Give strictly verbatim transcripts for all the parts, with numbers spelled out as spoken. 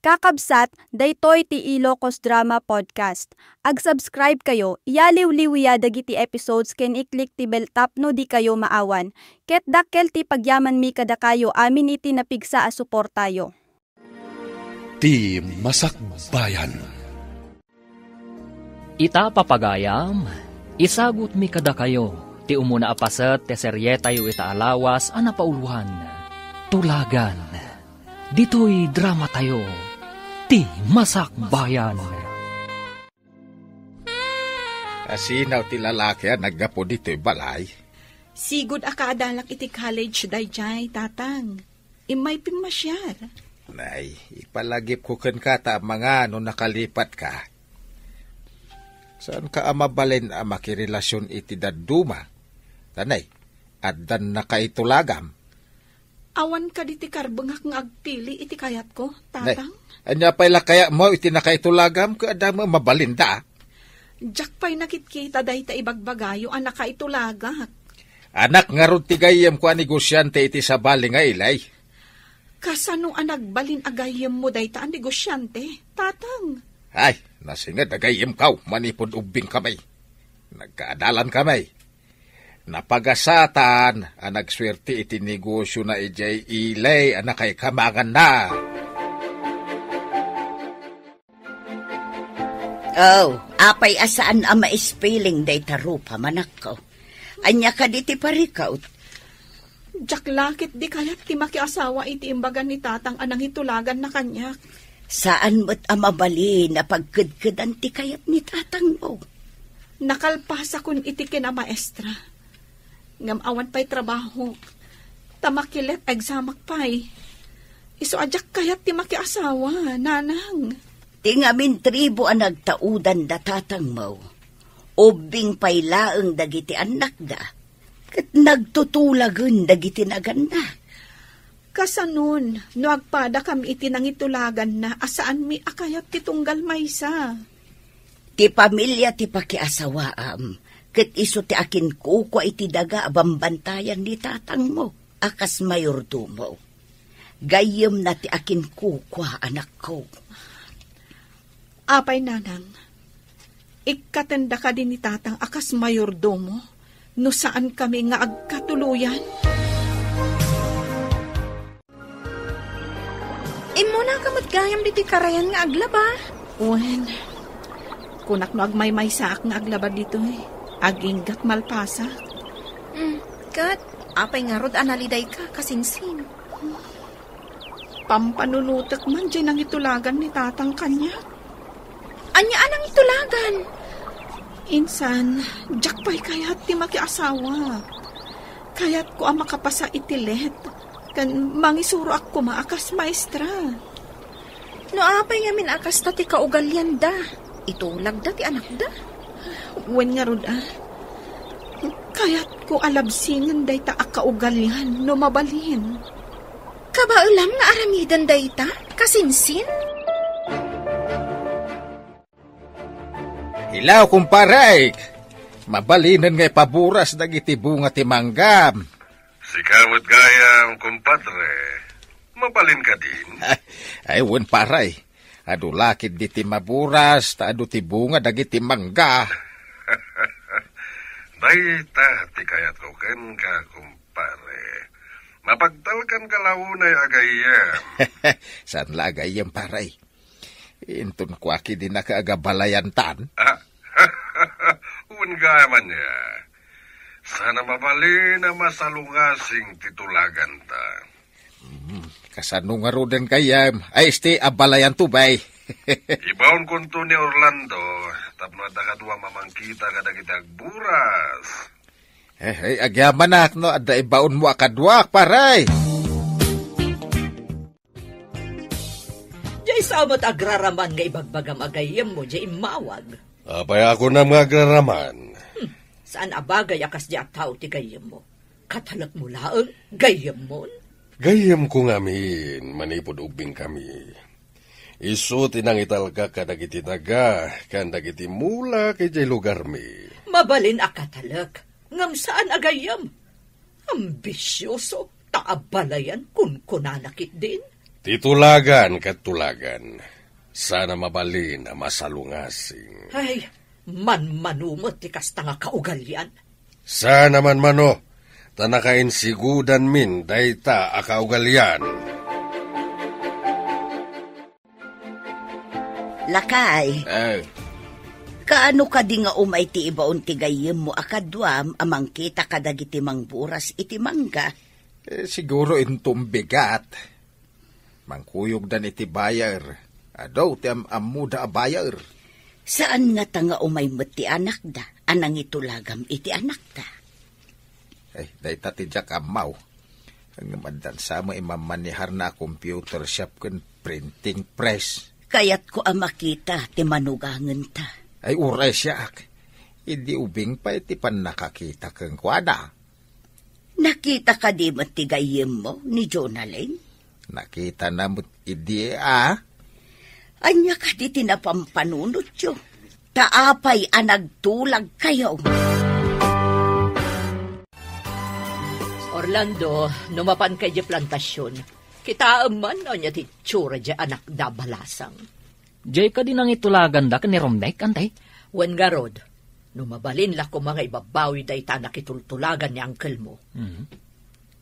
Kakabsat, daytoy ti Ilocos Drama Podcast. Ag-subscribe kayo, iyaliwliwya dagiti episodes ken i-click ti bell tapno dikayo maawan. Ket dakkel ti pagyamanmi kadakayo amin iti napigsa a suportayo. Ti Masakbayan. Ita, papagayam, isagutmi kadakayo ti umuna a paset ti serietayo ita a lawas a napauloan, Tulagan. Ditoy dramatayo, Ti Masakbayan. Asinaw ti lalaki a naggapu ditoy balay? Sigud a kaadalak iti college daydiay, Tatang. Immay pimmasiar. Nay, ipalagipko kenka ta amangan no nakalipatka. Saanka a mabalin a makirelasion iti dadduma? Ta nay, addan nakaitulagam. Awan kadi ti karbengak nga agpili iti kayatko, Nay, Tatang? Ania pay la kayatmo iti nakaitulagam ket adda met mabalinda? Diak pay nakitkita dayta ibagbagayo a nakaitulagak. Anak ngarud ti gayyemko a negosiante iti sabali nga ilay. Kasano a nagbalin a gayyemmo dayta a negosiante, Tatang? Ay, nasinged a gayyemko manipud ubbingkami. Nagkaadalankami. Napagasatan a nagsuerte iti negosiona idiay ilay a nakaikamanganna. Oh, apay a saan a maispiling dayta rupa, manakko? Ania kadi ti parikut? Diak la ketdi kayat ti makiasawa iti imbaga ni Tatang a nangitulaganna kaniak. Saan met a mabalin a pagkedkedan ti kayat ni Tatangmo. Nakalpasakon iti kinamaestra. Ngem awan pay trabahok. Ta makilet examak pay. Isu a diak kayat ti makiasawa, Nanang. Ti ngamin tribu a nagtaudanda, Tatangmo, ubbing pay laeng dagiti annakda, ket nagtutulagen dagiti naganna. Kasanon, no agpadakam iti nangitulaganna a saanmi a kayat ti tunggal maysa? Ti pamilia ti pakiasawaam, ket isu ti akinkukua iti daga a bambantayan ni Tatangmo a kas mayordomo. Gayyemna ti akinkukua, anakko. Apay, Nanang, ikkatenda kadi ni Tatang a kas mayordomo no saankami nga agkatuloyan? Immunaka met gayam ditoy karayan nga aglaba. Wen, kunak no agmaymaysaak nga aglaba ditoy, aginggat malpasak. Hmm, ket apay ngarud a nalidayka, kasinsin? Pampanunotek man diay nangitulagan ni Tatang kaniak. Ania a nangitulagan? Insan, diak pay kayat ti makiasawa. Kayatko a makapasa iti let, ken mangisuroak koma a kas maestra. No apay ngamin a kasta ti kaugalianda, itulagda ti anakda? Wen ngarud a, kayatko a labsingen dayta a kaugalian no mabalin. Kabaelam nga aramiden dayta, kasinsin? Hello, kumparek! Mabalinen nga ipaburas dagiti bunga ti manggam. Sika met gayam, kumpadre. Mabalin kadin? Ay, wen, pare. Adu la ketdi ti maburas, ta adu ti bunga dagiti mangga. Dayta ti kayatko kenka, kumpare. Mapagtalkanka la unay a gayyem. Saan la a gayyem, pare? Inton kua ketdi nakaagabalayantan. Ah, wen gayam ania. Saan a mabalin a masalungasing ti tulaganta. Hmm, kasano ngaruden gayyem? Ay, isti, abalayanto, bay. Ibaonkonto ni Orlando, tapno adda kadua mamangkita kadagiti agburas. Eh, eh, agyamanak no adda ibaonmo a kaduak, pare. Diay sao met agraraman nga ibagbagam a gayyemmo diay immawag. Apay a kunam nga agraraman? Hmm, saan a bagay a kasdiay a tao ti gayyemmo. Katalekmo laeng, gayyemmon? Gayyemko ngamin, manipud ubbingkami. Isu ti nangitalkak kadagiti daga ken dagiti mulak idiay lugarmi. Mabalin a katalek, ngem saan a gayyem. Ambisioso, ta abalayan, kunkunana ketdin. Ti tulagan ket tulagan, saan a mabalin a masalungasing. Ay, manmano met ti kasta nga kaugalian. Saan a manmano, ta nakainsigodanmin dayta a kaugalian. Lakay. Eh. Kaano kadi nga umay ti ibaon ti gayyemmo a kaduam a mangkita kadagiti mangburas iti mangga? Eh, siguro inton bigat. Mangkuyogdan iti buyer. Adu ti am-ammoda a buyer. Saan ngata nga umay met ti anakda a nangitulagam iti anakda? Ay, dayta ti diak ammo. Ngem addan sa met imammaneharna a computer shop ken printing press. Kayatko a makita ti manugangenta. Ay, uray siak. Idi ubing pay ti pannakakita kenkuana. Nakita kadi met ti gayyemmo ni Jonalyn? Nakitana met idi a. Ania kadi ti napampanunotyo? Ta apay a nagtulagkayo? Orlando, no mapanka idiay plantasion, kitaem man no ania ti itsura diay anakda a balasang. Diay kadi nangitulaganda ken ni Romnek, Antay? Wen ngarud, no mabalin la koma nga ibabawi dayta a nakitultulagan ni angkelmo. Mhm.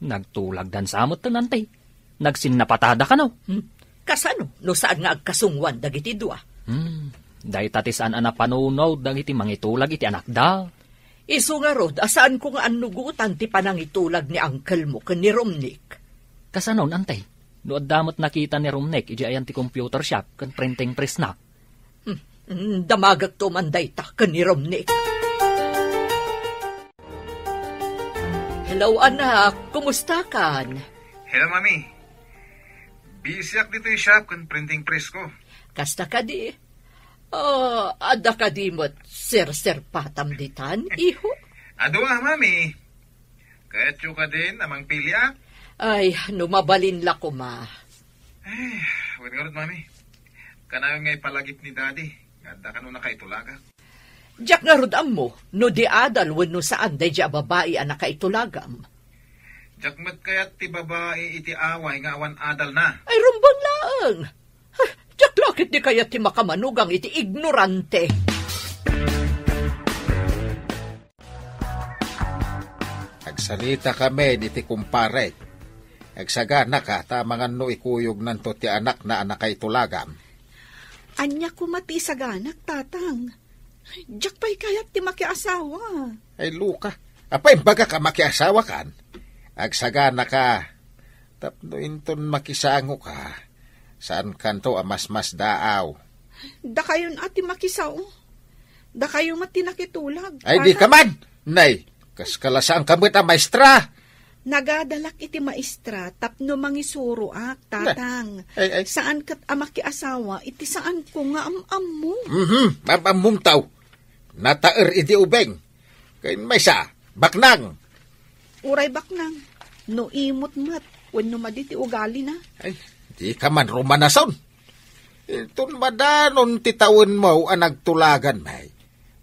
Nagtulagdan sa met, Antay. Nagsinnapatada kano. Hmm. Kasano no saan nga agkasungwan dagiti dua? Hmm. Dayta ti saan a napanunot dagiti mangitulag iti anakda. Isu ngarud a saanko nga annugotan ti panangitulag ni angkelmo ken ni Romnek. Kasanon, Antay? No adda met nakita ni Romnek idiay ayan ti computer shop ken printing press na. Hmm, damagekto man dayta ken ni Romnek. Hello, anak. Kumustakan? Hello, Mami. Busyak ditoy shop ken printing press ko. Kasta kadi? Ah, adda kadi met serserpatam ditan, iho? Adu a, Mami. Kayatyo kadin a mangpiliak? Ay, no mabalin la koma. Eh, wen ngarud, Mami. Kanayon nga ipalagip ni Daddy nga adda kano nakaitulagak. Diak ngarud ammo no di adal wenno saan daydiay a babai a nakaitulagam. Diak met kayat ti babai iti away nga awan adalna. Ay, rumbeng laeng. Ay, diak la ket di kayat ti makamanugang iti ignorante. Agsarita kami iti kumparek. Agsaganaka ta amangan no ikuyog nanto ti anakna a nakaitulagam. Ania koma ti isaganak, Tatang? Diak pay kayat ti makiasawa. Ay, Luka, apay imbagak a makiasawakan? Agsaganaka, tapno inton makisangoka, saankanto a masmasdaaw. Dakayon a ti makisao. Dakayo met ti nakitulag. Ay, di ka man! Nay, kas kalasaanka met a maestra! Nagadalak iti maestra tapno mangisuroak, Tatang. Ay, ay. Saan ket a makiasawa iti saanko nga am-ammo. Mhm, am-ammom taw. Nataer idi ubing. Ken maysa, baknang. Uray baknang, no imot met wenno madi ti ugalina. Ay, di ka man rumanason. Inton madanon ti tawenmo a nagtulagan, may.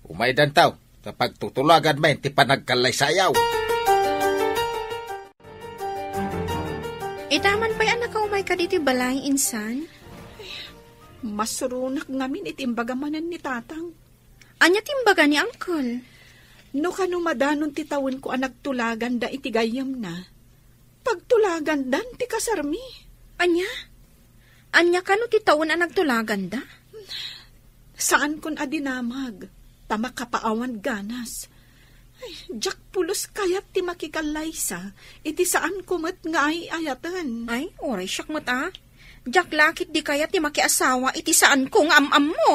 Umaydantaw, ta pagtutulagan, may, ti panagkallaysayaw. Ita man pay a nakaumay ka diti balay, insan? Masuronak ngamin iti imbaga manen ni Tatang. Ania ti imbaga ni Uncle? No kano madanon ti tawenko a nagtulaganda iti gayyemna, pagtulagandan ti kasarmi. Ania? Ania kano ti tawen a nagtulaganda? Saankon a dinamag, ta makapaawan ganas. Ay, diak pulos kayat ti makikallaysa iti saanko met nga ay-ayaten. Ay, uray siak met a. Diak la ket di kayat ti makiasawa iti saanko nga am-ammo.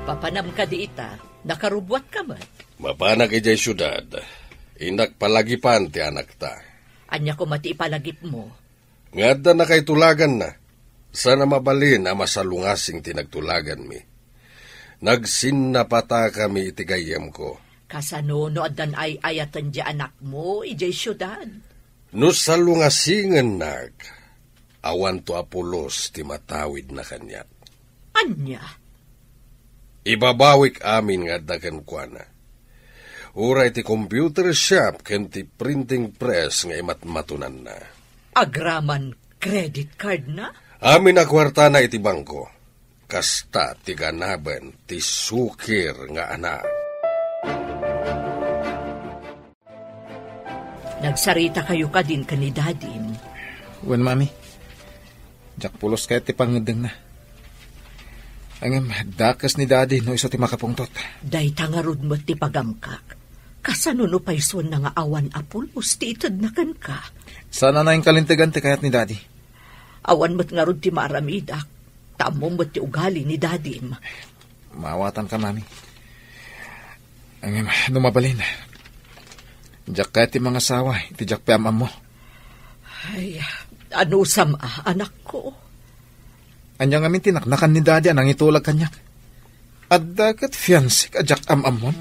Papanam kadi ita, nakarubuatka met? Mapanak idiay siudad, innak palagipan ti anakta. Ania koma ti ipalagipmo? Nga adda nakaitulaganna, saan a mabalin a masalungasing ti nagtulaganmi. Nagsinnapatakami iti gayyemko. Kasano no addan ay-ayaten diay anakmo idiay siudad? No salungasingennak, awanto a pulos ti matawidna kaniak. Ania? Ibabawik amin nga adda kenkuana. uray ti computer shop ken ti printing press nga imatmatonanna. Agraman credit card na? Amin a kuartana iti bangko. Kasta ti ganaben ti sukir nga anak. Nagsarita kayo kadin ken ni Dadim? Wen, Mami. Diak pulos kayat ti pangngeddengna. Ngem, dakes ni Dadi no isu ti makapungtot. Dayta ngarud met ti pagamkak. Kasano no paisuenna nga awan a pulos ti itedna kenka? Saan a nainkalintegan ti kayat ni Dadi. Awan met ngarud ti maaramidak. Ta ammom met ti ugali ni Dadim. Maawatanka, Mami. Ngem, no mabalin, diak kayat ti mangasawa iti diak pay am-ammo. Ay, anusam a, anakko? Ania ngamin ti naknakan ni Dadi a nangitulag kaniak? Adda ket fiancék a diak am-ammon?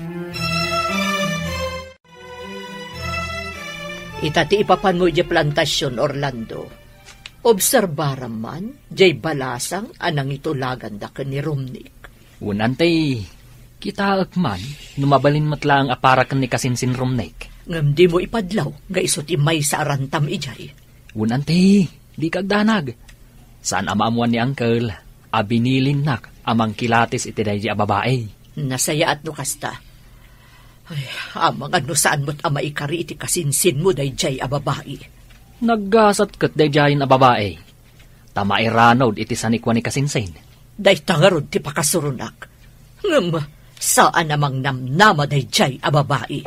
Ita ti ipapanmo idiay plantasion, Orlando. Obserbaram man, diay balasang a nangitulaganda ken ni Romnick. Wen, Ante, kitaek man no mabalin met laeng a para ken ni kasinsin Romnick. Ngem dimo ipadlaw nga isu ti maysa a rantam idiay. Wen, Ante, dika agdanag. Saan a maammuan ni Uncle a binilinnak a mangkilatis iti daydiay a babai. Nasayaat no kasta. Ay, amangan no saan met a maikari iti kasinsinmo daydiay a babai. Naggasat ket daydiayen a babai. Ta mairanod iti sanikua ni kasinsin. Dayta ngarud ti pakasuronak. Ngem, saan a mangnamnama daydiay a babai.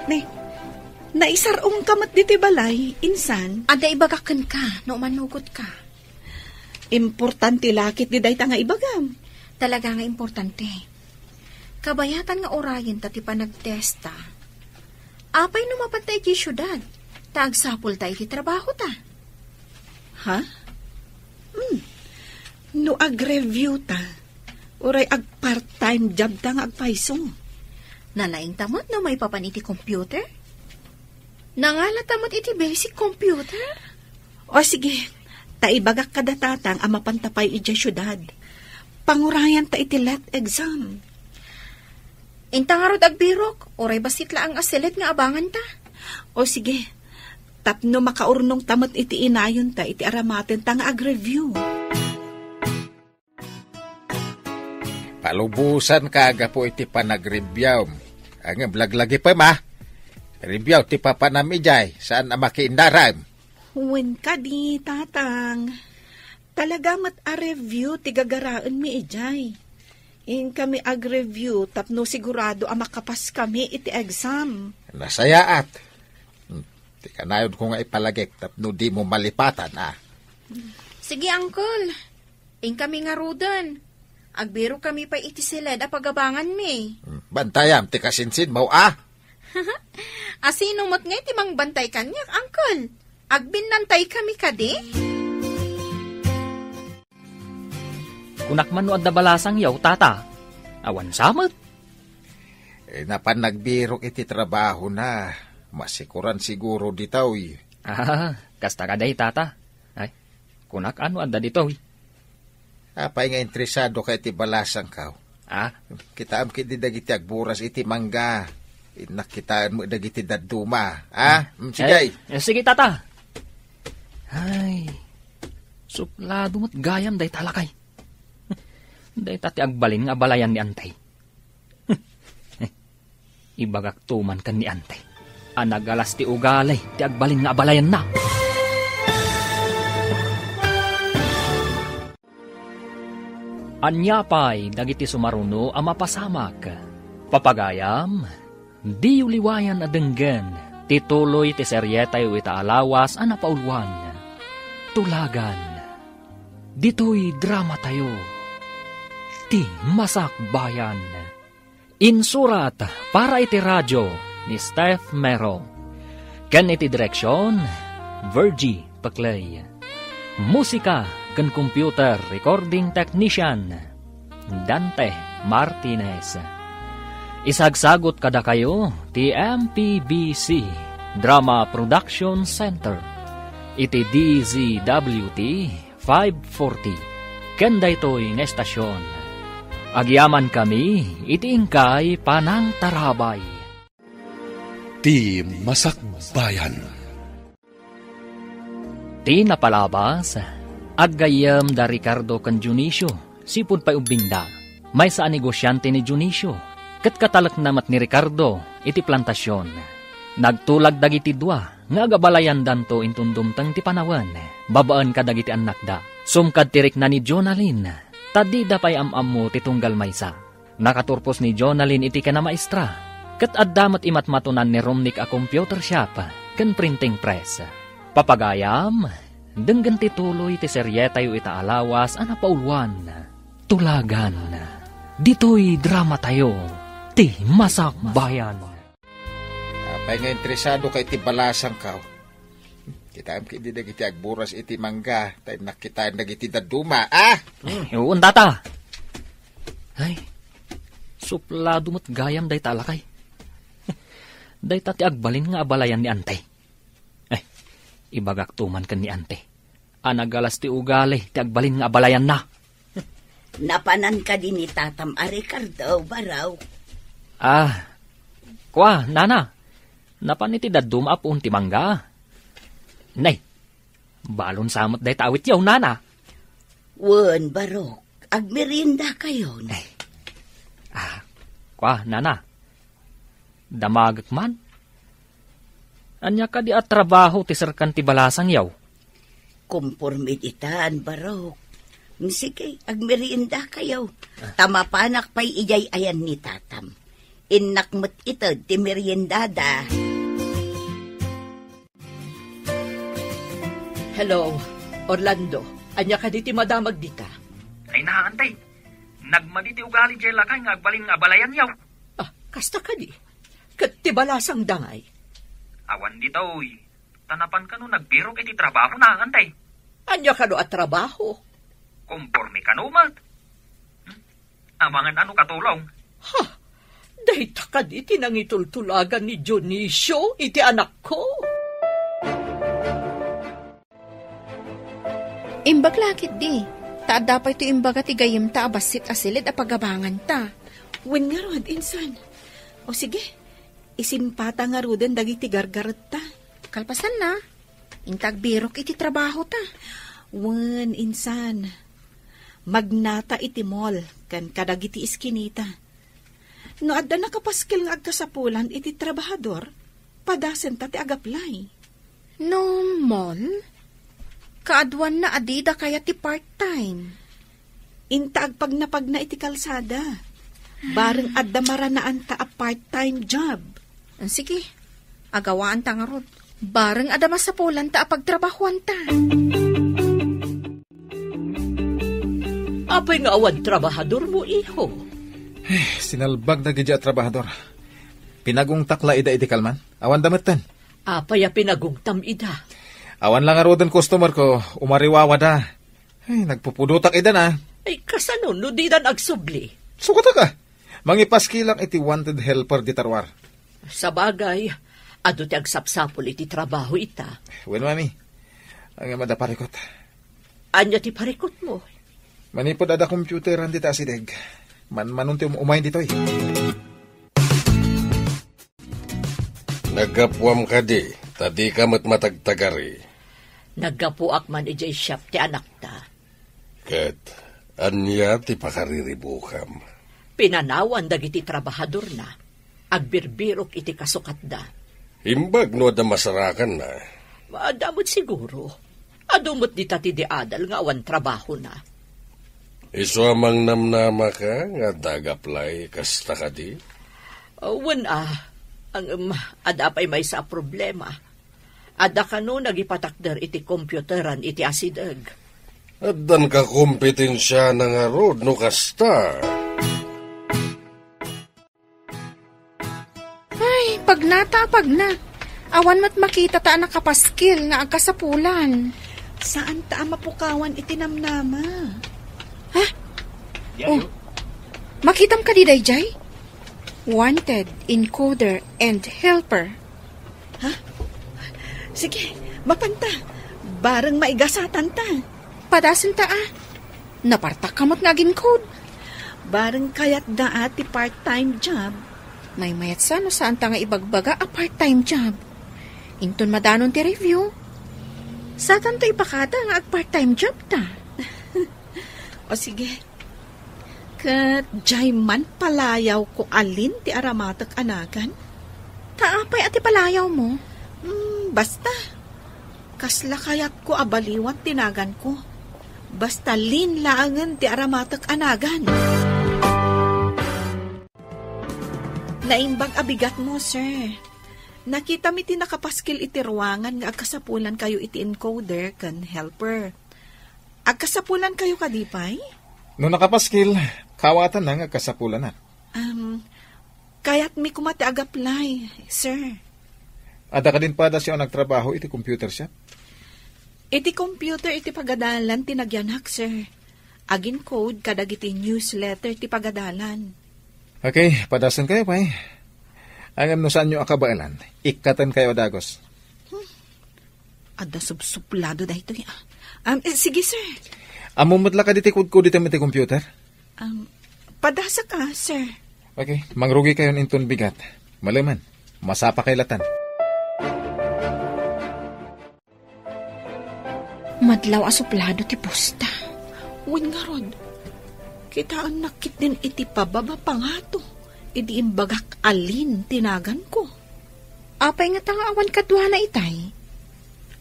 Ne, naisar-ongka met ditoy balay, insan? Adda ibagak kenka, no umanugotka. Importante la ketdi dayta nga ibagam. Talaga nga importante. Kabayatan nga urayenta ti panagtesta. Apay no mapanta iti siudad, ta agsapulta iti trabahota? Ha? Hmm. No agreviewta, uray ag-part-time jobta nga agpayso. Nalaingta met no maipapan iti computer? Nangalata met iti basic computer? O sige, ta ibagak kada tatang a mapanta pay idiay siudad. Pangurayanta iti let exam. Inta ngarud agbirok, uray bassit laeng a siled nga abanganta. O sige, tapno makaurnongta met iti inayonta iti aramatenta nga agreview. Palubosanka gapu iti panagreviewm. Ngem laglagipem, a. Review ti papanam idiay, saan a makiindarem. Wen kadi, tatang. Talaga met a review ti gagaraenmi idiay. Inkami agreview tapno sigurado a makapaskami iti exam. Nasayaat. Hmm, ti kanayonko nga ipalagip tapno dimo malipatan, a. Sige, Uncle. Inkami ngaruden. Agbirokami pay iti siled a pagabanganmi. Hmm, bantayam ti kasinsinmo, a. Asino met ngay ti mangbantay kaniak, Uncle? Agbinnantaykami kadi? Kunak man no adda balasangyo, Tata. Awan sa met. Eh, napan nagbirok iti trabahona. Masikoran siguro ditoy. Ah, kasta kadi, Tata. Ay, kunak no adda ditoy. Apay nga interesadoka iti balasangko? Ah? Kitaem ketdi dagiti agburas iti mangga. Innak kitaen met dagiti dadduma. Ah? Mm, sige. Eh, eh, sige, Tata. Ay, suplado met gayam dayta lakay. Dayta ti agbalin nga abalayan ni Antay. Ibagakto man ken ni Ante a nagalas ti ugali ti agbalin nga abalayanna. Ania pay dagiti sumaruno a mapasamak? Papagayam, diyo liwayan a denggen ti tuloy ti serietayo ita a lawas a napauluan, Tulagan. Ditoy dramatayo, Ti Masakbayan. Insurat para iti radio ni Steph Mero. Ken iti direksion, Virgie Peclay. Musika ken computer recording technician, Dante Martinez. Isagsagut kadakayo ti M P B C Drama Production Center iti D Z W T five forty, ken daytoy nga estasion, Agyamankami iti inkay panangtarabay. Ti Masakbayan. Ti napalabas, aggayyem da Ricardo ken Dionisio, sipud pay ubbingda. Maysa a negosiante ni Dionisio, ket katalekna met ni Ricardo iti plantasion. Nagtulag dagiti dua nga agabalayandanto inton dumteng ti panawen, babaen kadagiti annakda. Sumkad ti rikna ni Jonalyn, ta dida pay am-ammo ti tunggal maysa. Nakaturpos ni Jonalyn iti kinamaestra, ket adda met imatmatonan ni Romnick a computer shop ken printing press. Papagayam, denggen ti tuloy ti serietayo ita a lawas a napauluan, Tulagan. Ditoy dramatayo, ti Masakbayan. Apay nga interesado ka iti balasangko? Kitaem ketdi dagiti agburas iti mangga, ta innak kitaen dagiti dadduma, ah? Ay, uwan, tata. Ay, suplado met gayam dayta a lakay. Dayta ti agbalin nga abalayan ni Ante. Ay, ibagakto man ken ni Ante a nagalas ti ugali ti agbalin nga abalayanna. Napanan kadi ni tatam a Ricardo, Barok? Ah, kua, nana. Napan iti dadduma a puon ti mangga. Nay, balon sa met dayta awityo, nana. Wen, Barok, agmeriendakayon. Ay. Ah, kua, nana. Damagek man. Ania kadi a trabaho ti serkan ti balasangyo? Komporme ditan, Barok. Sige, agmeriendakayo. Ah. Ta mapanak pay idiay ayan ni tatam. Innak met ited ti meriendada. Hello, Orlando. Ania kadi ti madamag dita? Ay, naan, tay. Nagmadi ti ugali diay lakay nga agbalin nga abalayanyo. Ah, kasta kadi. Ket ti balasangda ngay? Awan ditoy. Ta napan kano nagbirok iti trabahona, Ante. Ania kano a trabaho? Komporme kano met. Hmm? Amangan ano katulong? Ha? Dayta kadi ti nangitultulagan ni Dionisio iti anakko? Imbag la ketdi, ta adda pay ti imbaga ti gayyemta a bassit a siled a pagabanganta. Wen ngarud, insan. O sige, isimpata ngaruden dagiti gargaretta. Kalpasanna, inta agbirok iti trabahota. Wen, insan. Magnata iti mall ken kadagiti iskinita. No adda nakapaskil nga agkasapulan iti trabahador, padasenta ti agaplay. No mall, kaaduanna a dida kayat ti part-time. Inta agpagnapagna iti kalsada. Bareng adda maranaanta a part-time job. Sige, agawaanta ngarud. Bareng adda masapulanta a pagtrabahuanta. Apay nga awan trabahadormo, iho? Eh, sinalbag dagiti a trabahador. Pinagungtak la ida iti kalman. Awan da metten. Apay a pinagungtam ida? Awan la ngaruden customer ko, umariwawada. Ay, nagpupudotak ida na. Ay, kasano no didan agsubli? Sukatak a. Mangipaskilak iti wanted helper dita ruar. Sabagay, adu ti agsapsapul iti trabaho ita. Wen, mami. Ngem adda parikut. Ania ti parikutmo? Manipud adda computeran dita asideg. Manmanon ti um-, umay ditoy. Naggapuam kadi, ta dika met matagtagari. Naggapuak man idiay shop ti anakta. Ket ania ti pakariribukam? Pinanawan dagiti trabahadorna. Agbirbirok iti kasukatda. Imbag no adda masarakanna. Adda met siguro. Adu met dita ti di adal nga awan trabahona. Isu a mangnamnamaka nga adda agaplay kasta kadi? Wen a, ngem adda pay maysa a problema. Adda kano nagipatakder iti computeran iti asideg. Addan kakompetensiana ngarud no kasta. Ay, pagna ta, pagna. Awan met makita ta a nakapaskil nga agkasapulan. Saan ta a mapukawan iti namnama? Ha? Oh, makitam kadi daydiay? Wanted, encoder, and helper. Ha? Sige, mapanta. Bareng maigasatan ta. Padasen ta, a. Napartak ka met nga agin-code. Bareng kayatda a ti part-time job. Maymayat sa no saanta nga ibagbaga a part-time job. Inton madanon ti review, satanto ipakada nga ag-part-time job ta. O sige. Ket diay man palayawko a Lynn ti aramatek a nagan? Ta apay a ti palayawmo? Hmm, basta. Kasla kayatko a baliwat ti naganko. Basta Lynn laengen ti aramatek a nagan. Naimbag a bigatmo, sir. Nakitam iti nakapaskil iti ruangan nga agkasapulankayo iti encoder ken helper. Agkasapulankayo kadi pay? No nakapaskil, kaawatanna nga agkasapulanak. Um, kayatmi koma ti ag-apply, sir. Adda kadin padas a nagtrabaho iti computer shop? Iti computer iti pagadalan ti nagyanak, sir. Agin-code kadagiti newsletter ti pagadalan. Okay, padasenkayo pay. Ngem no saanyo a kabaelan, ikkatenkayo a dagus. Adda subsuplado daytoy, ah. Um, eh, sige, sir. Ammom met la kadi ti kudkuditem iti computer? Um, padasaka, sir. Okay, mangrugikayon inton bigat. Malemen, masapakay latan. Madlaw a suplado ti pusta. Wen ngarud, kitaennak ketdin iti pababa pangato idi imbagak a Lynn ti naganko. Apay ngata nga awan kaduana itay?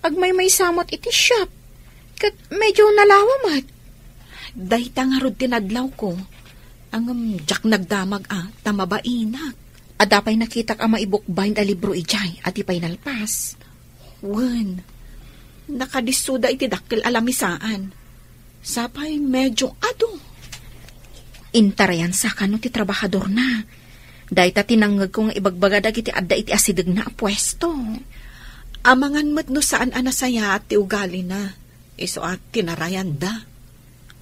Agmaymaysa met iti shop, ket medyo nalawa met. Dayta ngarud ti nadlawko. Ngem diak nagdamag a, ta mabainak. Adda pay nakitak a maibukbind a libro idiay, a di pay nalpas. Wen, nakadissoda iti dakkel a lamisaan. Sapay medyo adu. Intarayan sa kano ti trabahadorna. Dayta ti nangngegko nga ibagbaga dagiti adda iti asidegna a puesto. Amangan met no saan a nasayaat ti ugalina, isu a tinarayanda.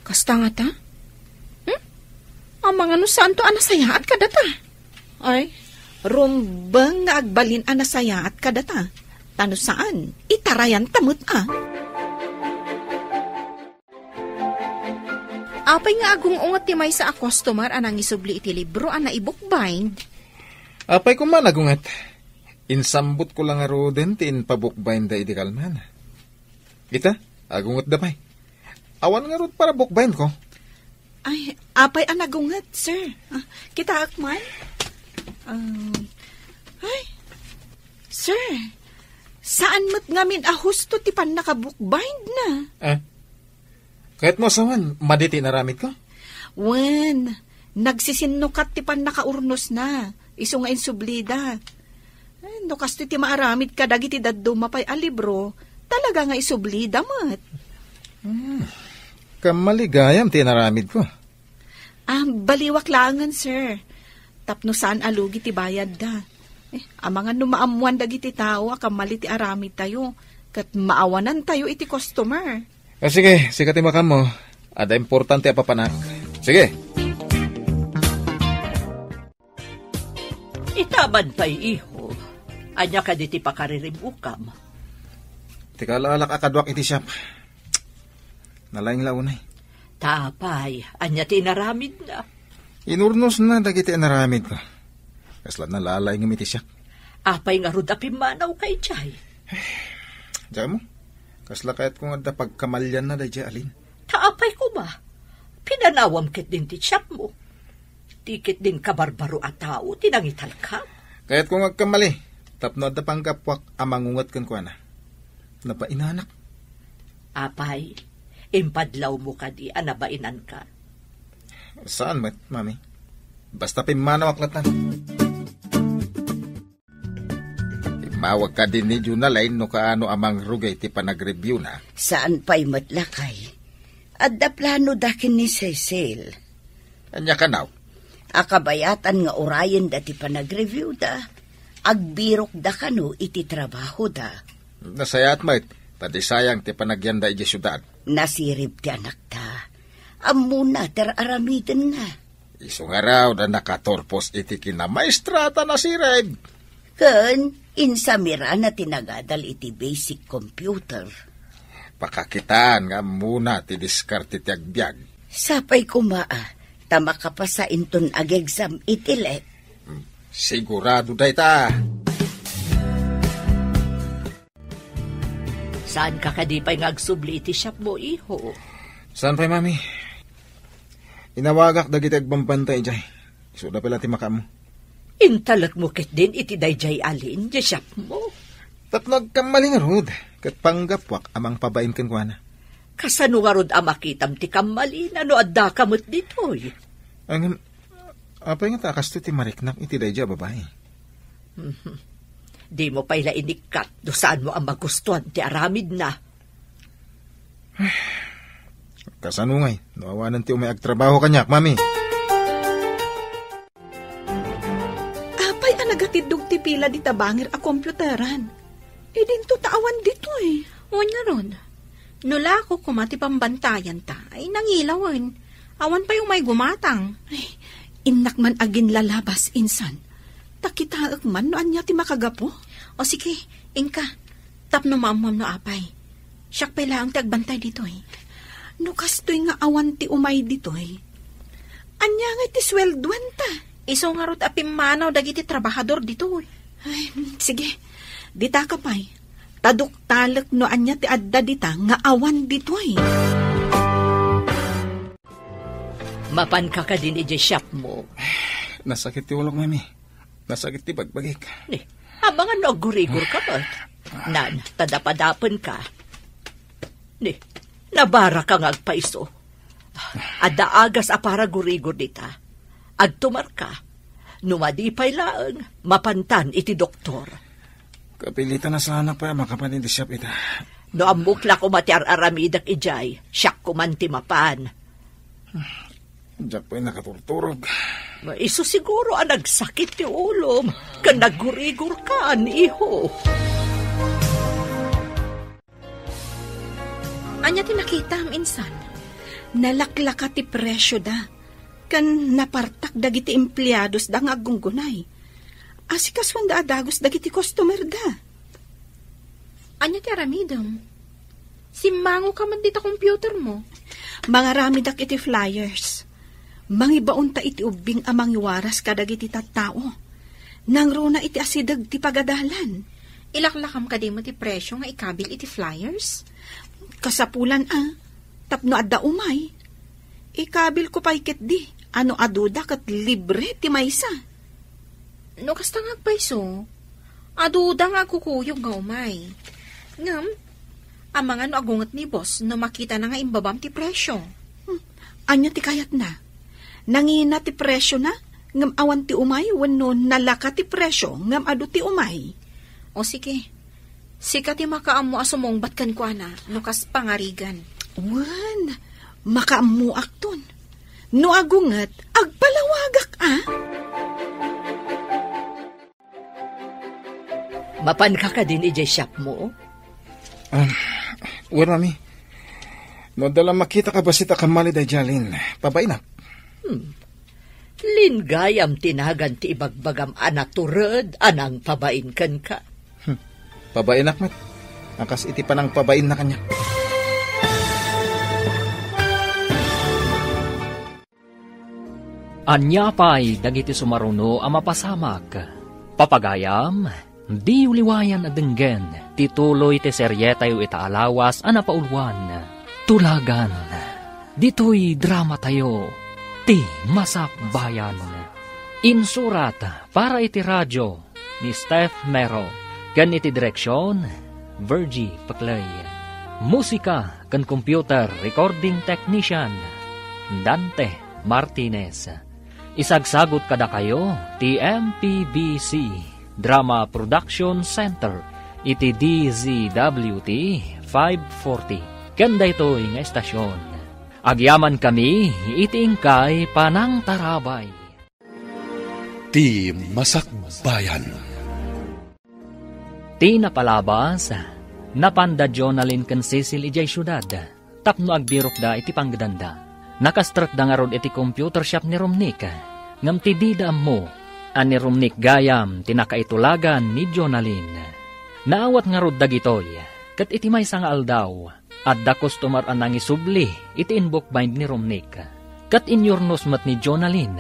Kasta ngata? Hmm? Amangan no saanto a nasayaat kadata? Ay, rumbeng nga agbalin a nasayaat kadata. Ta no saan, itarayanta met a. Apay nga agung-unget ti maysa a customer a nangisubli iti libro a naibukbind? Apay koma nagunget. Insambotko la ngaruden ti impabookbindda idi kalman. Ita, agungetda pay. Awan ngarud para bookbindko. Ay, apay a nagunget, sir? Ah, kitaak man. Um, ay, sir, saan met ngamin a husto ti pannakabookbindna? Ah, kayatmo a sawen, madi ti inaramidko? Wen, nagsisinnukat ti pannakaurnosna, isu nga insublida. Eh, no kastoy ti maaramid kadagiti dadduma pay a libro, talaga nga isublida met. Hmm. Kammaligayam ti inaramidko. Ah, baliwak laengen, sir. Tapno saan a lugi ti bayadda. Eh, amangan no maammoan dagiti tao a kammali ti aramidtayo, ket maawanantayo iti customer. Ah, sige, sika ti makammo. Adda importante a papanak. Sige. Itaman pay, iho. Ania kadi ti pakariribukam? Ti kaalaalak a kaduak iti siak. Nalaing la unay. Ta apay, ania ti inaramidna? Inurnosna dagiti inaramidko. Kasla nalalaingem iti siak. Apay ngarud a pimmanawka idiay? Diak ammo, kasla kayatko nga adda pagkamalianna daydiay a Lynn. Ta apay koma, pinanawam ketdin ti siakmo. Ti ketdin kabarbaro a tao ti nangitalka. Kayatko nga agkammali, tapno adda panggapuak a mangunget kenkuana. Nabainanak. Apay, impadlawmo kadi a nabainanka? Saan met, Mami. Basta pimmanawak latan. Immawag kadi ni Jonalyn no kaano a mangrugay ti panagreviewna. Saan pay met, lakay. Adda planoda ken ni Cecil. Ania kano? A kabayatan nga urayenda ti panagreviewda, agbirokda kano iti trabahoda. Nasayaat met, ta di sayang ti panagyanda idiay siudad. Nasirib ti anakta. Ammona ti ar-aramidenna. Isu ngarud a nakaturpos iti kinamaestra ta nasirib. Ken insamirana ti nagadal iti basic computer. Pakakitaan nga ammona ti diskarte ti agbiag. Sapay koma a, ta makapasa inton ag-exam iti let. Sigurado dayta. Saan ka kadi pay nga agsubli iti shop mo, iho? Saan pay, Mami? Inawagak dagiti agbambantay idiay. Isuda pay la ti makaammo. Intalekmo ketdin iti daydiay alin, di shop mo? Tapno agkamali ngarud, ket panggapuak a mangpabain kenkuana. Kasano ngarud a makitam ti kammalina no addaka met ditoy? Ngem, apay ngata a kastoy ti mariknak iti daydiay a babai? Mhm. Dimo pay la inikkat no saanmo a magustuan ti aramidna. Kasano ngay no awanen ti umay agtrabaho kaniak, Mami? Apay a nagatiddog ti pila dita bangir a komputaran? Idinto ta awan ditoy. Wen ngarud, no lako koma ti bambantayanta, ay nangilawen. Awan pay umay gumatang. Ay, innak man aginlalabas, insan. Ta kitaek man no ania ti makagapu. O sige, inka. Tapno maammom no apay. Siak pay laeng ti agbantay ditoy. No kastoy nga awan ti umay ditoy, ania ngay ti sueldoanta? Isu ngarud a pimmanaw dagiti trabahador ditoy. Ay, sige. Dita ka pay. Ta duktalek no ania ti adda dita nga awan ditoy. Mapanka kadin idiay shop mo? Nasakit ti ulok, Mami. Nasakit ti bagbagik. Ni, amangan no aggurigor ka met. Nan, ta dapadapen ka. Ni, nabara ka nga agpaiso. Adda agas a para gurigor dita. Agtumar ka. No madi pay laeng, mapantan iti doktor. Kapilitan a saanak pay a makapan iti shop ita. No ammok la koma ti ar-aramidek idiay, siak koman ti mapan. Diak pay nakaturturog. Isu siguro a nagsakit ti ulom, ken naggurigor ka, iho. Ania ti nakitam, insan? Nalaklaka ti presioda, ken napartak dagiti empleadosda nga aggunggunay. Asikasuanda a dagus dagiti customerda. Ania ti aramidem? Simmango ka met dita computer mo. Mangaramidak iti flyers. Mangibaonta iti ubbing a mangiwaras kadagiti tattao. Nangruna iti asideg ti pagadalan. Ilaklakam kadi met ti presio nga ikabil iti flyers? Kasapulan a, tapno adda umay. Ikabilko pay ketdi, a no aduda ket libre ti maysa. No kasta nga agpayso, aduda nga agkukuyog nga umay. Ngem, amangan no agunget ni boss no makitana nga imbabam ti presio. Hmm, ania ti kayatna? Nangina ti presiona, ngem awan ti umay wenno nalaka ti presio, ngem adu ti umay? O sige, sika ti makaammo a sumungbat kenkuana no kas pangarigan. Wen, makaammoakton. No agunget, agpalawagak a. Mapanka kadin idiay shop mo? Ah, wen, Mami. No adda la makita a bassit a kammali daydiay Jalin, pabainak. Hmm. Lin gayam ti nagan ti ibagbagam a natured a nangpabain kenka. Hmm. Pabainak met. A kas iti panangpabainna kaniak. Ania pay dagiti sumaruno a mapasamak? Papagayam, diyo liwayan a denggen ti tuloy ti serietayo ita a lawas a napauluan, Tulagan. Ditoy dramatayo, Ti Masakbayan. Insurat para iti radio, ni Steph Mero, ken iti direksion, Virgie Peclay. Musika ken computer recording technician, Dante Martinez. Isagsagut kadakayo ti M P B C Drama Production Center iti D Z W T five forty. Ken daytoy nga estasion, agyamankami iti inkay panangtarabay. Ti Masakbayan. Ti napalabas, napanda Jonalyn ken Cecil idiay siudad tapno agbirokda iti panggedanda. Nakastrekda ngarud iti computer shop ni Romnick, ngem ti dida ammo a ni Romnick gayam ti nakaitulagan ni Jonalyn. Naawat ngarud dagitoy, ket iti maysa nga aldaw, adda customer a nangisubli iti inbookbind ni Romnick. Ket inyurnos met ni Jonalyn.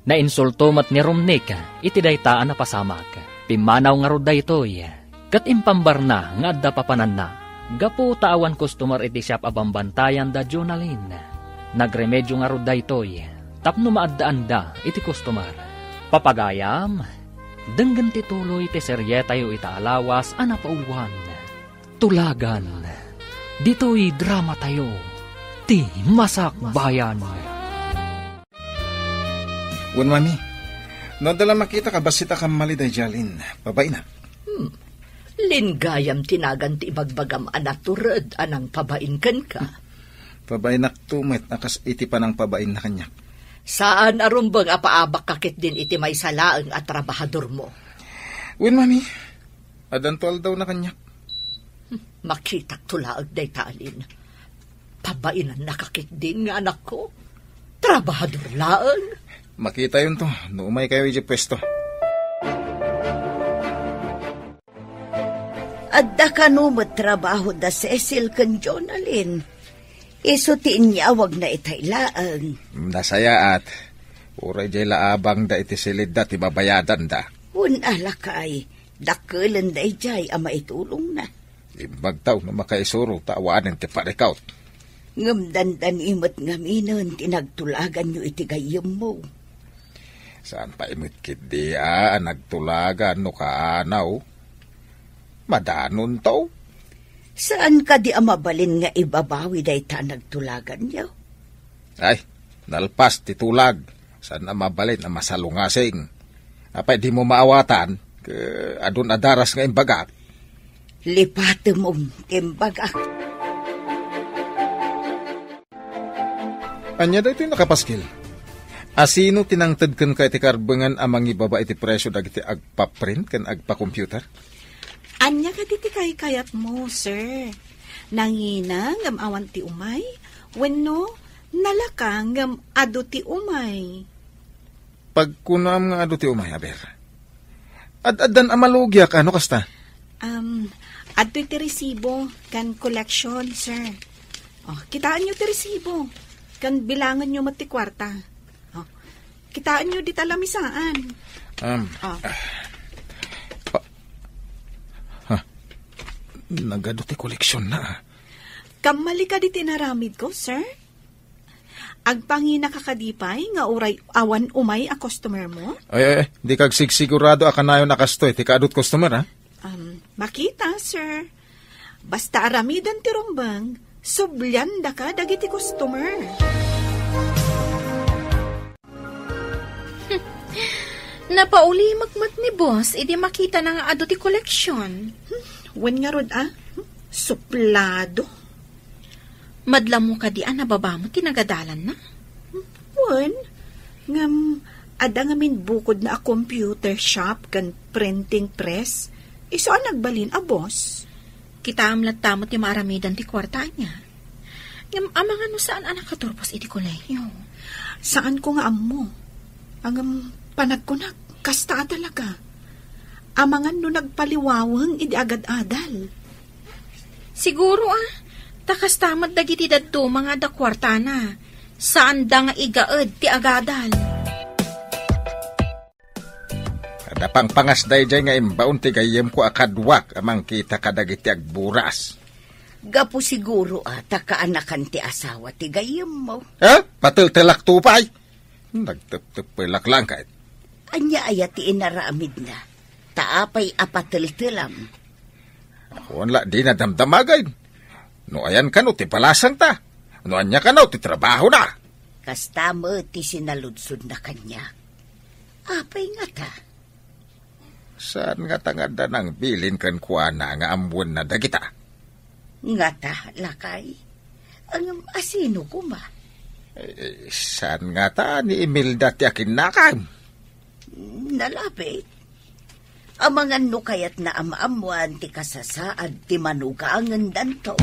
Nainsulto met ni Romnick iti dayta a napasamak. Pimmanaw ngarud daytoy, ket impambarna nga adda papananna gapu ta awan customer iti shop a bambantayan da Jonalyn. Nagremedio ngarud daytoy tapno maaddaanda iti customer. Papagayam, denggen ti tuloy ti serietayo ita a lawas a napauluan. Tulagan. Ditoy dramatayo, ti Masakbayan. Wen, Mami, no adda la makita ka bassit a kammali daydiay Alin, pabainak. Hmm. Linggayam ti nagan ti ibagbagam a natured a nangpabain kenka. Pabainakto met a kas iti panangpabainna kaniak. Saan a rumbeng a paabakka ketdin iti maysa laeng a trabahadormo. Wen, Mami, addanto aldawna kaniak. Makitakto laeng dayta Alin. Pabainannaka ketdin nga anakko. Trabahador laeng. Makitayonto no umaykayo idiay puesto. Adda kano met trabaho da Cecil ken Jonalyn. Isu ti inyawagna itay laeng. Nasayaat. Uray diay la abangda iti silidda ti babayadanda. Wen a, lakay, dakkelenda idiay a maitulongna. Imbagtaw no makaisuro ta awanen ti parikut. Ngem dandani met ngaminen ti nagtulaganyo iti gayyemmo. Saan pay met ketdi a nagtulagan no kaanaw. Madanonto. Saan kadi a mabalin nga ibabawi dayta a nagtulaganyo? Ay, nalpas ti tulag. Saan a mabalin a masalungasing. Apay dimo maawatan, ke adun a daras nga imbagak? Lipatem ti imbagak. Ania daytoy nakapaskil? Asino ti nangted kenka iti karbengan a mangibaba iti presio dagiti agpaprint ken agpacomputer? Ania kadi ti kaykayatmo, sir? Nangina ngem awan ti umay? Wenno nalaka ngem adu ti umay? Pagkunaam nga adu ti umay, aber. Ad-addan a malugiak, ano kasta? Um, adtoy ti resibo ken collection, sir. Oh, kitaenyo ti resibo. Ken bilangenyo met ti kuarta. Oh, kitaenyo dita lamisaan. Um, Oh. ah, pa-, ha, nagadu ti koleksionna, ah. Kammali kadi ti inaramidko, sir? Agpanginaka kadi pay nga uray awan umay a customer mo? Ay, ay, ay, di kagsigsigurado a kanayon a kastoy ti kaadut customer, ha? Um, makita, sir. Basta aramiden ti rumbeng, subliandaka dagiti customer. Napaulimek met ni boss idi makitana nga adu ti koleksion. Hmm, wen ngarud a? Hmm, suplado. Madla mo kadi a nababa met ti nagadalanna? Wen, ngem adda ngamin bukodna a computer shop ken printing press. Isu a nagbalin a boss. Kitaem latta met ti maaramidan ti kuarta ania. Ngem amangan no saan a nakaturpos iti kolehiyo. Saanko nga ammo. Ngem panagkunak, kasta a talaga. Amangan no nagpaliwaweng idi agad-adal. Siguro, ah, ta kasta met dagiti dadduma nga adda kuartana. Saanda nga igaed ti agadal. Adda pangpangas daydiay nga imbaon ti gayyemko a kaduak a mangkita kadagiti agburas. Gapu siguro a ta kaanakan ti asawa ti gayyemmo. Ha? Pateltelakto pay? Nagteptepelak lang ket. Ania aya ti inaramidna? Ta apay a pateltelam? Awan la dina damdamagay. No ayan kano ti balasangta? No ania kano ti trabahona? Kasta met ti sinaludsodna kaniak. Apay ngata? Saan ngata nga adda nangbilin kenkuana nga ammoenna dagita? Ngata, lakay? Ngem asino koma? Eh, saan ngata ni Imelda ti akinnakam? Nalabit. Amangan no kayatna a maammoan ti kasasaad ti manugangendanto.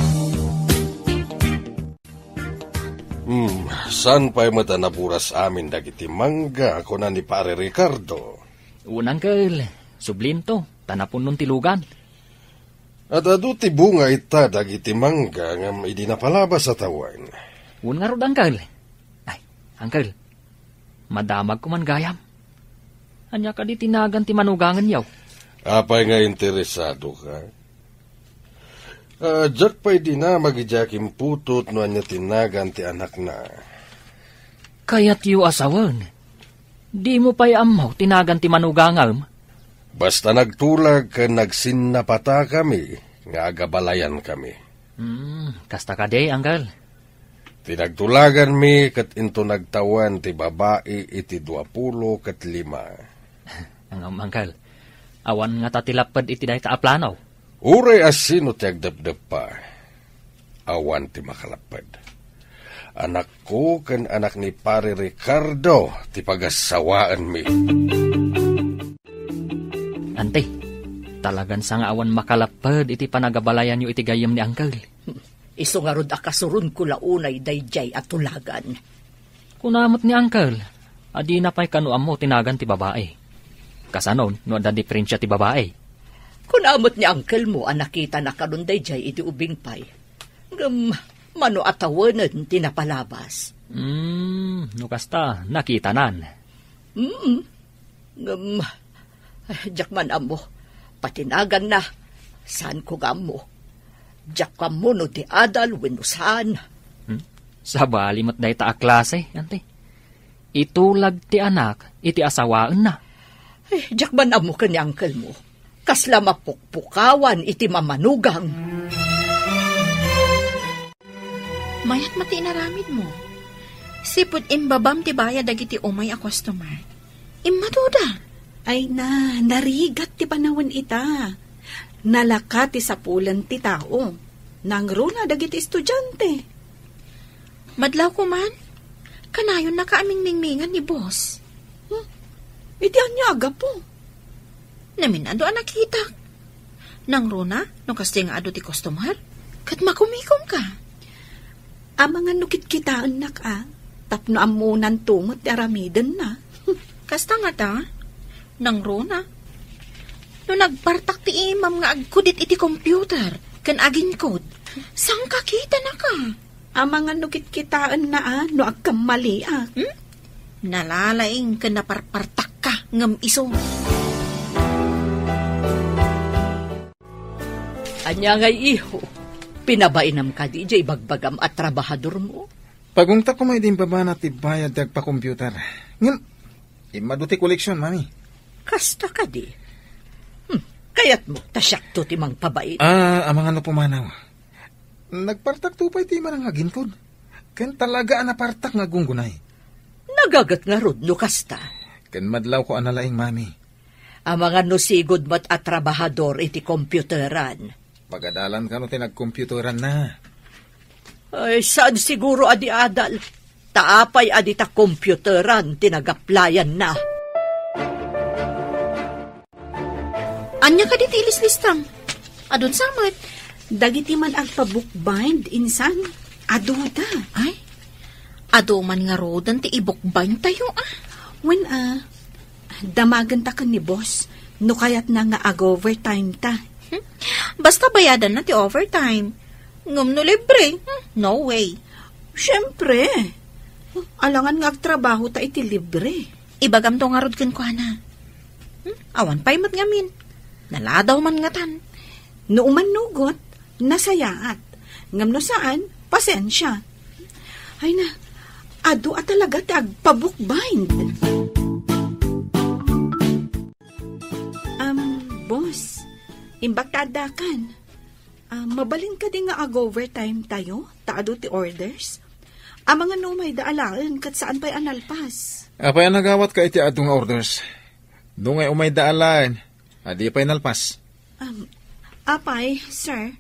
Hmm, saan pay met a naburas amin dagiti mangga, kuna ni Pare Ricardo? Wen, Uncle, sublinto, ta napunnon ti lugan. Ad-adu ti bunga ita dagiti mangga ngem idi napalabas a tawen. Wen ngarud, Uncle. Ay, Uncle, madamagko man gayam. Ania kadi ti nagan ti manugangenyo? Apay nga interesado ka? Ah, diak pay dinamag idiay akin putot no ania ti nagan ti anakna. Kayatyo a sawen. Dimo pay ammo ti nagan ti manugangem? Basta nagtulag ken nagsinnapatakami nga agabalayankami. Hmm, kasta kadi, Uncle? Ti nagtulaganmi ket into nagtawen ti babai iti duapulo ket lima. Ngem, Uncle, awan ngata ti lapped iti dayta a plano? Uray a sino ti agdepdeppa, awan ti makalapped. Anakko ken anak ni Pare Ricardo ti pagassawaenmi. Ante, talagan sa nga awan makalapped iti panagabalayanyo iti gayyem ni Uncle. Isu ngarud a kasuronko la unay daydiay a tulagan. Kuna met ni Uncle a dina pay kano ammo ti nagan ti babai. Kasano no adda diferensia ti babai? Kuna met ni uncle mo a nakitana kanon daydiay iti ubing pay. Ngem mano a tawenen ti napalabas? Hmm, no kasta, nakitanan. Mm. Ngem, eh, diak man ammo. Pati naganna, saanko nga ammo. Diak ammo no di adal wenno saan. Hmm? Sabali met dayta a klase, ante. Itulag ti anak iti asawaenna. Eh, diak man ammo ken ni uncle mo. Kasla mapukpukawan iti mamanugang. Mayat met ti inaramidmo. Sipud imbabam ti bayad dagiti umay a customer. Immaduda. Ay na, narigat ti panawen ita. Nalaka ti sapulen ti tao. Nangruna dagiti estudiante. Madlawko man. Kanayonnaka a mingmingmingan ni boss. Hmm? Iti ania a gapu? Namin-adu a nakitak. Nangruna, no kasta nga adu ti customer, ket makumikomka. Amangan no kitkitaennak a, tapno ammonanto met ti aramidenna. Kasta ngata, nangruna. No nagpartak ti imam nga agkudit iti computer, ken aginkod, saan ka kitanaka? Amangan no kitkitaenna a no agkammaliak. Hmm? Nalalaing ken naparpartakka ngem isu. Ania ngay, iho? Pinabainam kadi idiay ibagbagam a trabahadormo? Pagungtak ko may di imbabana ti bayad ti agpa-computer. Ngem, immadu ti koleksion, Mami. Kasta kadi? Hmm, kayatmo ta siakto ti mangpabain? Ah, amangan no pumanaw. Nagpartakto pay ti imana nga aginkod. Ken talaga a napartak nga aggunggunay. Nagaget ngarud no kasta. Ken madlawko a nalaing, Mami. Amangan no sigud met a trabahador iti computeran. Pagadalan kano ti nagcomputeranna. Ay, saan siguro a di adal? Ta apay a dita computeran ti nagaplayanna? Ania kadi ti ilislistam? Adun sa met? Dagiti man agpa-bookbind, insan, aduda. Ay, adu man ngaruden ti i-bookbind tayo, ah. Wen, ah, damagenta ken ni boss, no kayatna nga ag-overtime ta. Hmm? Basta bayadanna ti overtime. Ngem no libre, hmm, no way. Siempre. Alangan nga agtrabaho ta iti libre. Ibagamto ngarud kenkuana. Hmm? Awan pay met ngamin. Naladaw man ngatan. No umannugot, nasayaat. Ngem no saan, pasensia. Ay na, adu a talaga ti agpa-bookbind. Um, boss, imbag ta addakan. Ah, mabalin kadi nga ag-overtime tayo, ta adu ti orders? Amangan no umayda alaen, ket saan pay a nalpas. Apay a nagawatka iti adu nga orders? No ngay umayda alaen, adi pay nalpas. Um, apay, sir,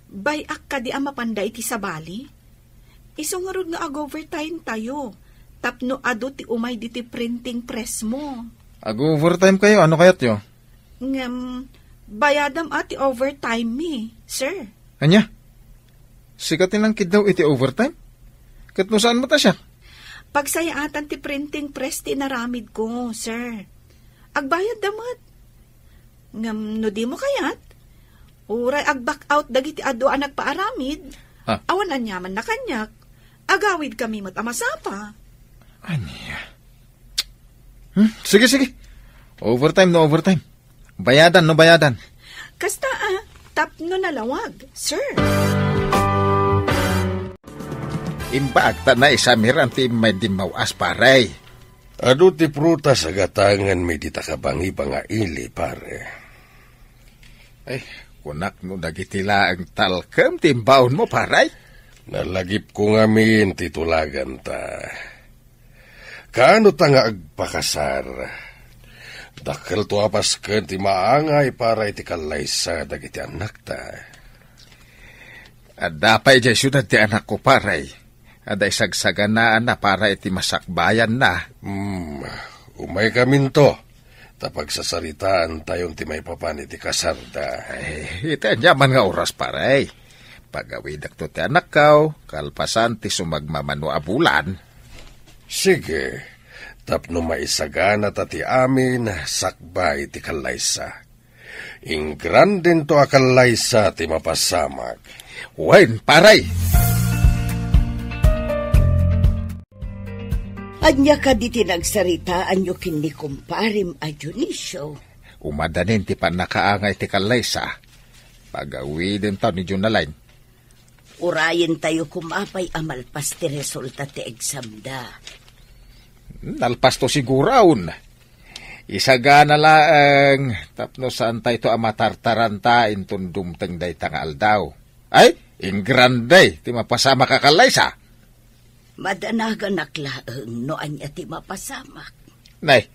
bay-ak kadi a mapanda iti sabali? Isu ngarud nga ag-overtime tayo, tapno adu ti umay diti printing press mo. Ag-overtime kayo, ano kayatyo? Ngem, bayadam a ti overtime mi, sir. Ania? Sika ti nangkiddaw iti overtime? Ket no saan met a siak? Pagsayaatan ti printing press ti inaramid ko, sir. Agbayad da met. Ngem no dimo kayat, uray ag-back out dagiti adu a nagpaaramid, ha? Awan aniamanna kaniak, agawid kami met a masapa. Ania? Hmm, sige, sige. Overtime no overtime. Bayadan no bayadan. Kasta, ah, tapno nalawag, sir. Imbag ta naisamiran ti immay dimmaw-as, pare. Adu ti prutas a gatanganmi dita kabangibang a ili, pare. Ay, kunak no dagiti laeng talkem ti imbaonmo, pare. Nalagipko ngamin ti tulaganta. Kaano ta nga agpakasar? Dakkelto a pasken ti maangay para iti kallaysa dagiti annakta. Adda pay idiay siudad ti anakko, pare. Adda isagsaganaanna para iti masakbayanna. Hmm, umaykaminto, ta pagsasaritaantayon ti maipapan iti kasarda. Ay, iti aniaman nga oras, pare. Pagawidakto ti anakkaw, kalpasan ti sumagmamano a bulan. Sige, tapno maisagana ta ti amin sakbay ti kallaysa. Ingrandento a kallaysa ti mapasamak. Wen, pare! Ania kadi ti nagsaritaanyo ken ni kumparem a Dionisio? Umadanin ti pannakaangay ti kallaysa. Pagawidentaw ni Jonalyn. Urayentayo koma pay a malpas ti resulta ti examda. Nalpasto siguron. Isagana laeng tapno saantayto a matartaranta inton dumteng dayta nga aldaw. Ay, ingrande ti mapasamak a kallaysa. Madanaganak laeng no ania ti mapasamak. Nay,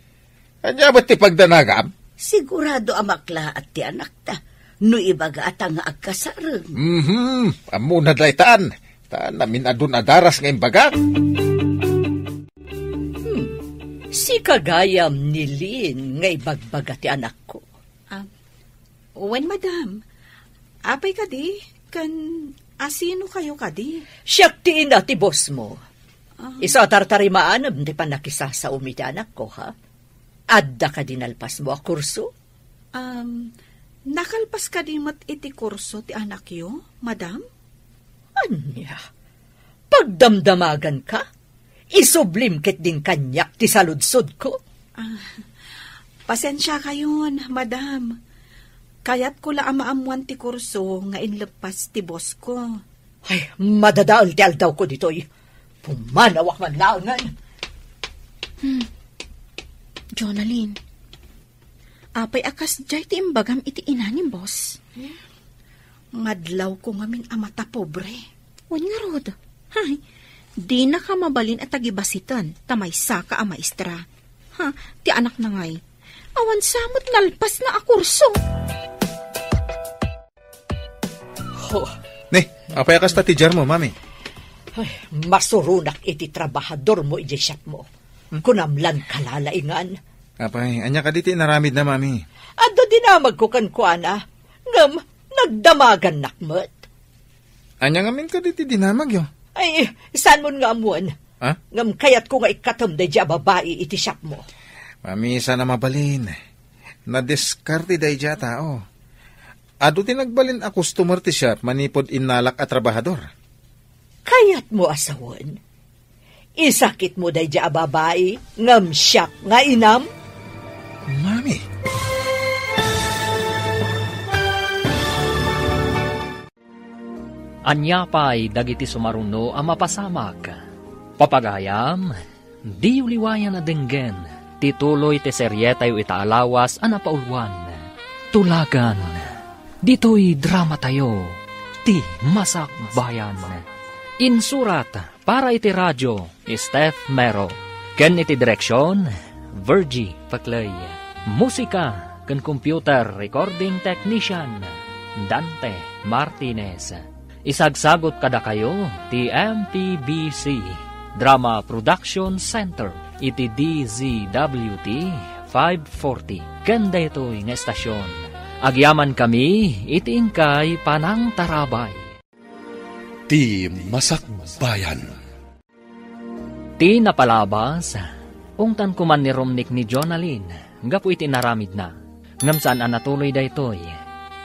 ania met ti pagdanagam? Sigurado a maklaat ti anakta no ibagata nga agkasarem. Mhm, ammona daytan. Ta namin-adun a daras nga imbagak. Hmm. Sika gayam ni Lynn nga ibagbaga ti anakko. Ah, wen, madam. Apay kadi? Ken asino kayo kadi? Siak ti ina ti boss mo. Ah. Isu a tartarimaanem ti pannakisasaom iti anakko, ha? Adda kadi nalpasmo a kurso? Um, nakalpas kadi met iti kurso ti anakyo, madam? Ania? Pagdamdamaganka? Isublim ketdin kaniak ti saludsodko. Ah, pasensiakayon, madam. Kayatko la a maammoan ti kurso nga inleppas ti bossko. Ay, madadael ti aldawko ditoy. Pumanawak man laengen. Hmm. Jonalyn, apay a kasdiay ti imbagam iti ina ni boss? Madlawko ngamin a matapobre. Wen ngarud, hay, dinaka mabalin a tagibasiten ta maysaka a maestra. Ha, ti anakna ngay, awan sa met nalpasna a kurso. Ho. Ni, apay a kasta ti diarmo, mami? Ay, masuronak iti trabahadormo idiay shopmo. Hmm? Kunam lan kalalaingan. Apay, ania kadi ti inaramidna, mami? Adda dinamagko kenkuana, ngem nagdamagannak met. Ania ngamin kadi ti dinamagyo? Ay, saanmon nga ammoen. Ha? Ngem kayatko nga ikkatem daydiay a babai iti shopmo. Mami, saan a mabalin. Nadiskarte daydiay a tao. Adu ti nagbalin a customer ti shop manipud innalak a trabahador. Kayatmo a sawen? Isakitmo daydiay a babai ngem siak nga inam? Mami. Ania pay dagiti sumaruno a mapasamak? Papagayam, diyo liwayan a denggen ti tuloy ti serietayo ita a lawas a napauluan, Tulagan. Ditoy dramatayo, ti Masakbayan. Insurat para iti radio, Steph Mero. Ken iti direksion, Virgie Paclay. Musika ken computer recording technician, Dante Martinez. Isagsagut kadakayo ti M P B C Drama Production Center iti D Z W T five forty ken daytoy nga estasion. Agyamankami iti inkay panangtarabay. Ti Masakbayan. Ti napalabas, ungtan koman ni Romnick ni Jonalyn gapu iti inaramidna. Ngem saan a natuloy daytoy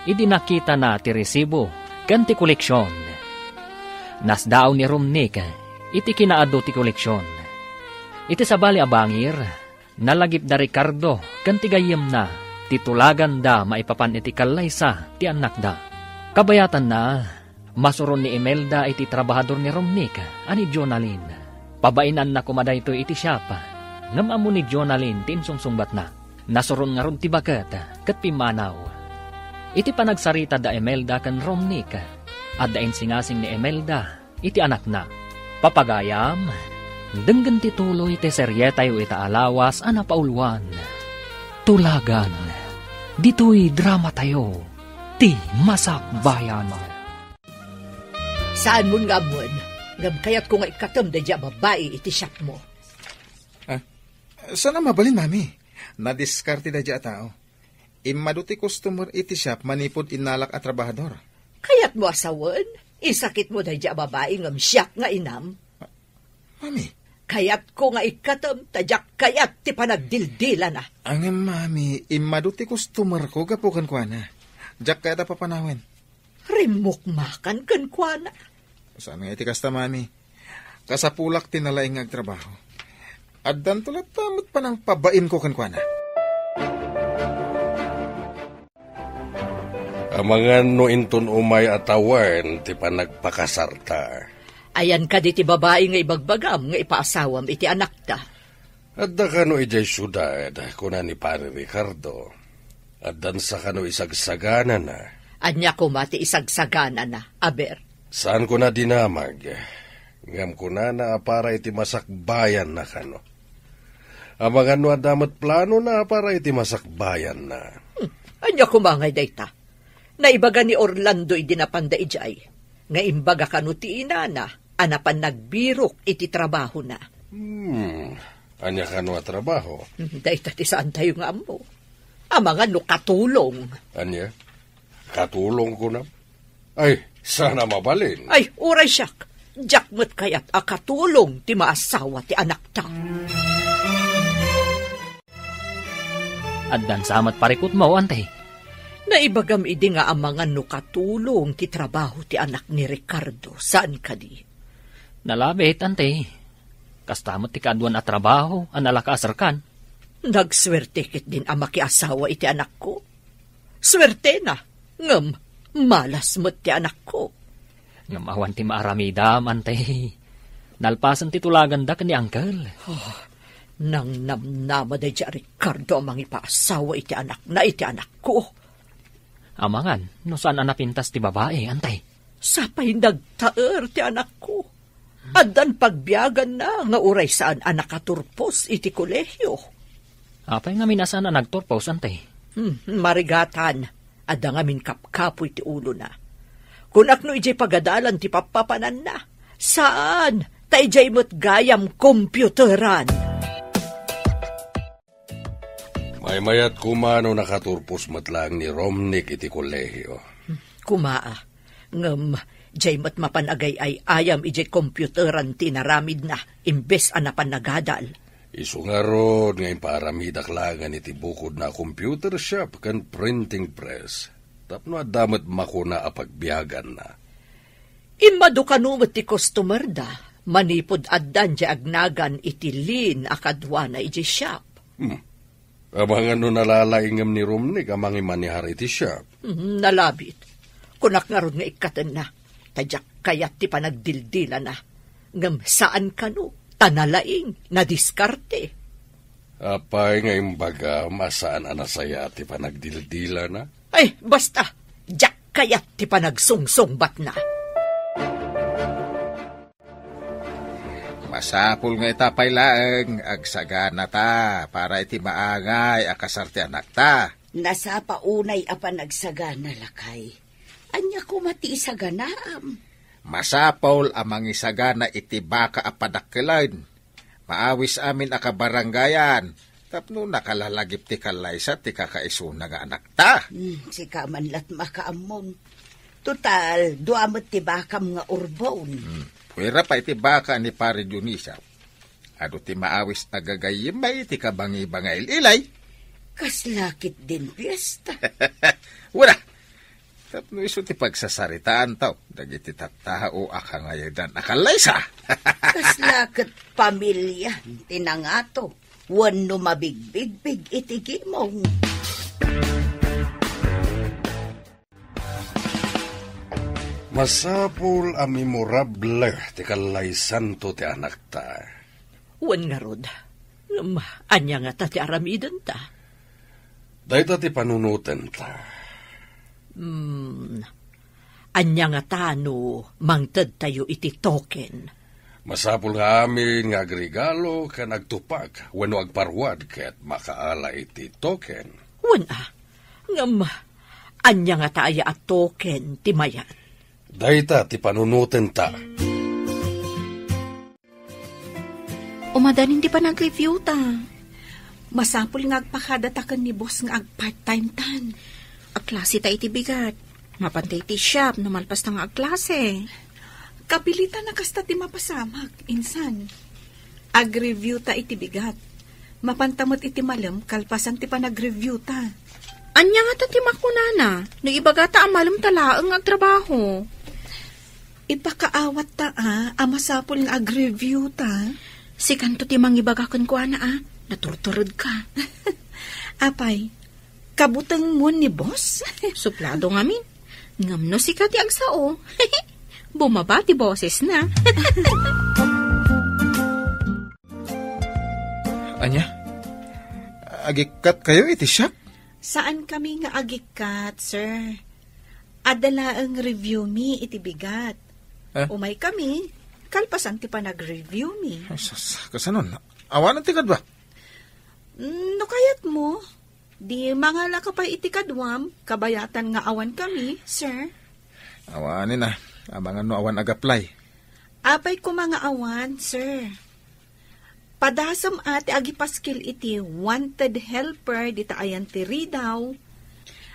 idi nakitana ti resibo ken ti koleksion. Nasdaaw ni Romnick iti kinaadu ti koleksion. Iti sabali a bangir, nalagipda Ricardo ken ti gayyemna ti tulaganda maipapan iti kallaysa ti annakda. Kabayatanna, masuron ni Imelda iti trabahador ni Romnick a ni Jonalyn. Pabainanna koma daytoy iti shop, ngem ammo ni Jonalyn ti insungsungbatna. Nasuron ngarud ti baket ket pimmanaw. Iti panagsarita da Imelda ken Romnick, adda insingasing ni Imelda iti anakna. Papagayam, denggen ti tuloy ti serietayo ita a lawas a napauluan. Tulagan, ditoy dramatayo, ti Masakbayan. Saanmon nga ammoen, ngem kayatko nga ikkatem daydiay a babai iti shopmo. Ah, saan a mabalin, Mami? Nadiskarte daydiay a tao. Immadu ti customer iti shop manipud innalak a trabahador. Kayatmo a sawen? Isakitmo daydiay a babai ngem siak nga inam? Mami. Kayatko nga ikkatem ta diak kayat ti panagdildilana. Ngem, Mami, immadu ti customerko gapu kenkuana. Diak kayat a papanawen. Rimmukmakan kenkuana. Saan nga iti kasta, Mami? Kasapulak ti nalaing nga agtrabaho. Addanto latta met panangpabainko kenkuana. Amangan no inton umay a tawen ti panagpakasarta. Ayan kadi ti babai nga ibagbagam nga ipaasawam iti anakta? Adda kano idiay siudad, kuna ni Pari Ricardo. Addansa kano isagsaganana? Ania koma ti isagsaganana, aber? Saan kona dinamag, ngem kunana a para iti masakbayanna kano. Amangan no adda met planona a para iti masakbayanna. Hmm, ania koma ngay dayta? Naibaga ni Orlando idi napanda idiay, nga imbaga kano ti inana a napan nagbirok iti trabahona. Hmm, ania kano a trabaho? Hmm, dayta ti saantayo nga ammo. Amangan no katulong. Ania? Katulong kunam? Ay, saan a mabalin. Ay, uray siak. Diak met kayat a katulong ti maasawa ti anakta. Addansa met parikutmo, Ante. Naibagam idi nga amangan no katulong ti trabaho ti anak ni Ricardo, saan kadi? Nalabit, Ante. Kasta met ti kaaduan a trabaho a nalakaasarkan. Nagsuerte ketdin a makiasawa iti anakko. Suertena, ngem malas met ti anakko. Ngem awan ti maaramidam, Ante. Nalpasen ti tulaganda ken ni Uncle. Oh, nangnamnama daydiay a Ricardo a mangipaasawa iti anakna iti anakko. Amangan, no saan a napintas ti babai, Ante? Sapay nagtaer ti anakko. Addan pagbiaganna nga uray saan a nakaturpos iti kolehio. Apay ngamin a saan a nagturpos, Ante? Hmm, marigatan. Adda ngamin kapkapoy ti ulona. Kunak no idiay pagadalan ti pappapananna. Saan, ta idiay met gayam kompiyuteran. Maymayat koma no nakaturpos met laeng ni Romnick iti kolehio. Kumaa, ngem diay met mapan agay-ay-ayam idiay kompiyuteran ti inaramidna imbes a napan nagadal. Isu ngarud nga impaaramidak laengen iti bukodna a computer shop ken printing press tapno adda met makuna a pagbiaganna. Immadu kano met ti customerda manipud addan diay agnagan iti lin a kaduana idiay shop. Hmm. Amangan no nalalaingem ni Romnick a mangimanihar iti shop. Hmm, nalabit. Kunak ngarud nga ikkatenna, ta diak kayat ti panagdildilana. Ngem saan kano, ta nalaing, nadiskarte. Apay nga imbagam a saan a nasayaat ti panagdildilana? Ay, basta, diak kayat ti panagsungsungbatna. Masapul nga ita pay laeng, agsaganata para iti maangay a kasar ti anakta. Nasapa unay a panagsagana, lakay. Ania koma ti isaganaam? Masapul a mangisagana iti baka a padakkelen. Maawis amin a kabarangayan tapno nakalalagip ti kallaysa ti kakaisuna nga anakta. Hmm, sika man lat makaammon. Total, dua met ti bakam nga urbon. Hmm. Kuira pay ti baka ni Pare Dionisia. Adu ti maawis a gagayyem iti kabangibanga il-ilay. Kasla ketdin fiesta. Wala. Tapno isu ti pagsasaritaantaw dagiti tattao a kangayadan a kallaysa. Kasla ket pamilia ti nangato wenno mabigbigbig iti gimong. Masapul a memorable ti kallaysanto ti anakta. Wen ngarud, ngem ania ngata ti aramidenta? Dayta ti panunotenta. Hmm, ania ngata no mangtedtayo iti token? Masapul nga amin nga agregalo ken agtupak wenno agparuad ket makaala iti token. Wen a, ngem ania ngata aya a token ti mayat? Dayta ti panunotenta. Umadanin ti panag-review ta. Masapul nga agpakadataken ni boss nga ag-part-time tan. Agklase ta iti bigat. Mapanta iti shop no malpas ta nga agklase. Kapilitan a kasta ti mapasamak, insan. Ag-review ta iti bigat. Mapanta met iti malem kalpasan ti panag-review ta. Ania ngata ti makunana no ibagata a malem ta laeng nga agtrabaho? Ipakaawat ta a, a masapul nga ag-review ta. Sikanto ti mangibaga kenkuana a, naturtured ka. Apay, kabutengmo ni boss? Suplado ngamin. Ngem no sika ti agsao, bumaba ti bosesna. Ania? Agikkat kayo iti shop? Saan kami nga agikkat, sir. Adda laeng review mi iti bigat. Eh? Umay kami, kalpasan ti panag-review mi. Ay, sus, kasanon? Awanen ti kadua? Mm, no kayatmo, di mangala ka pay iti kaduam, kabayatan nga awan kami, sir. Awanen a, amangan no awan ag-apply. Apay koma nga awan, sir. Padasem a ti agipaskil iti wanted helper dita ayan ti Ridao.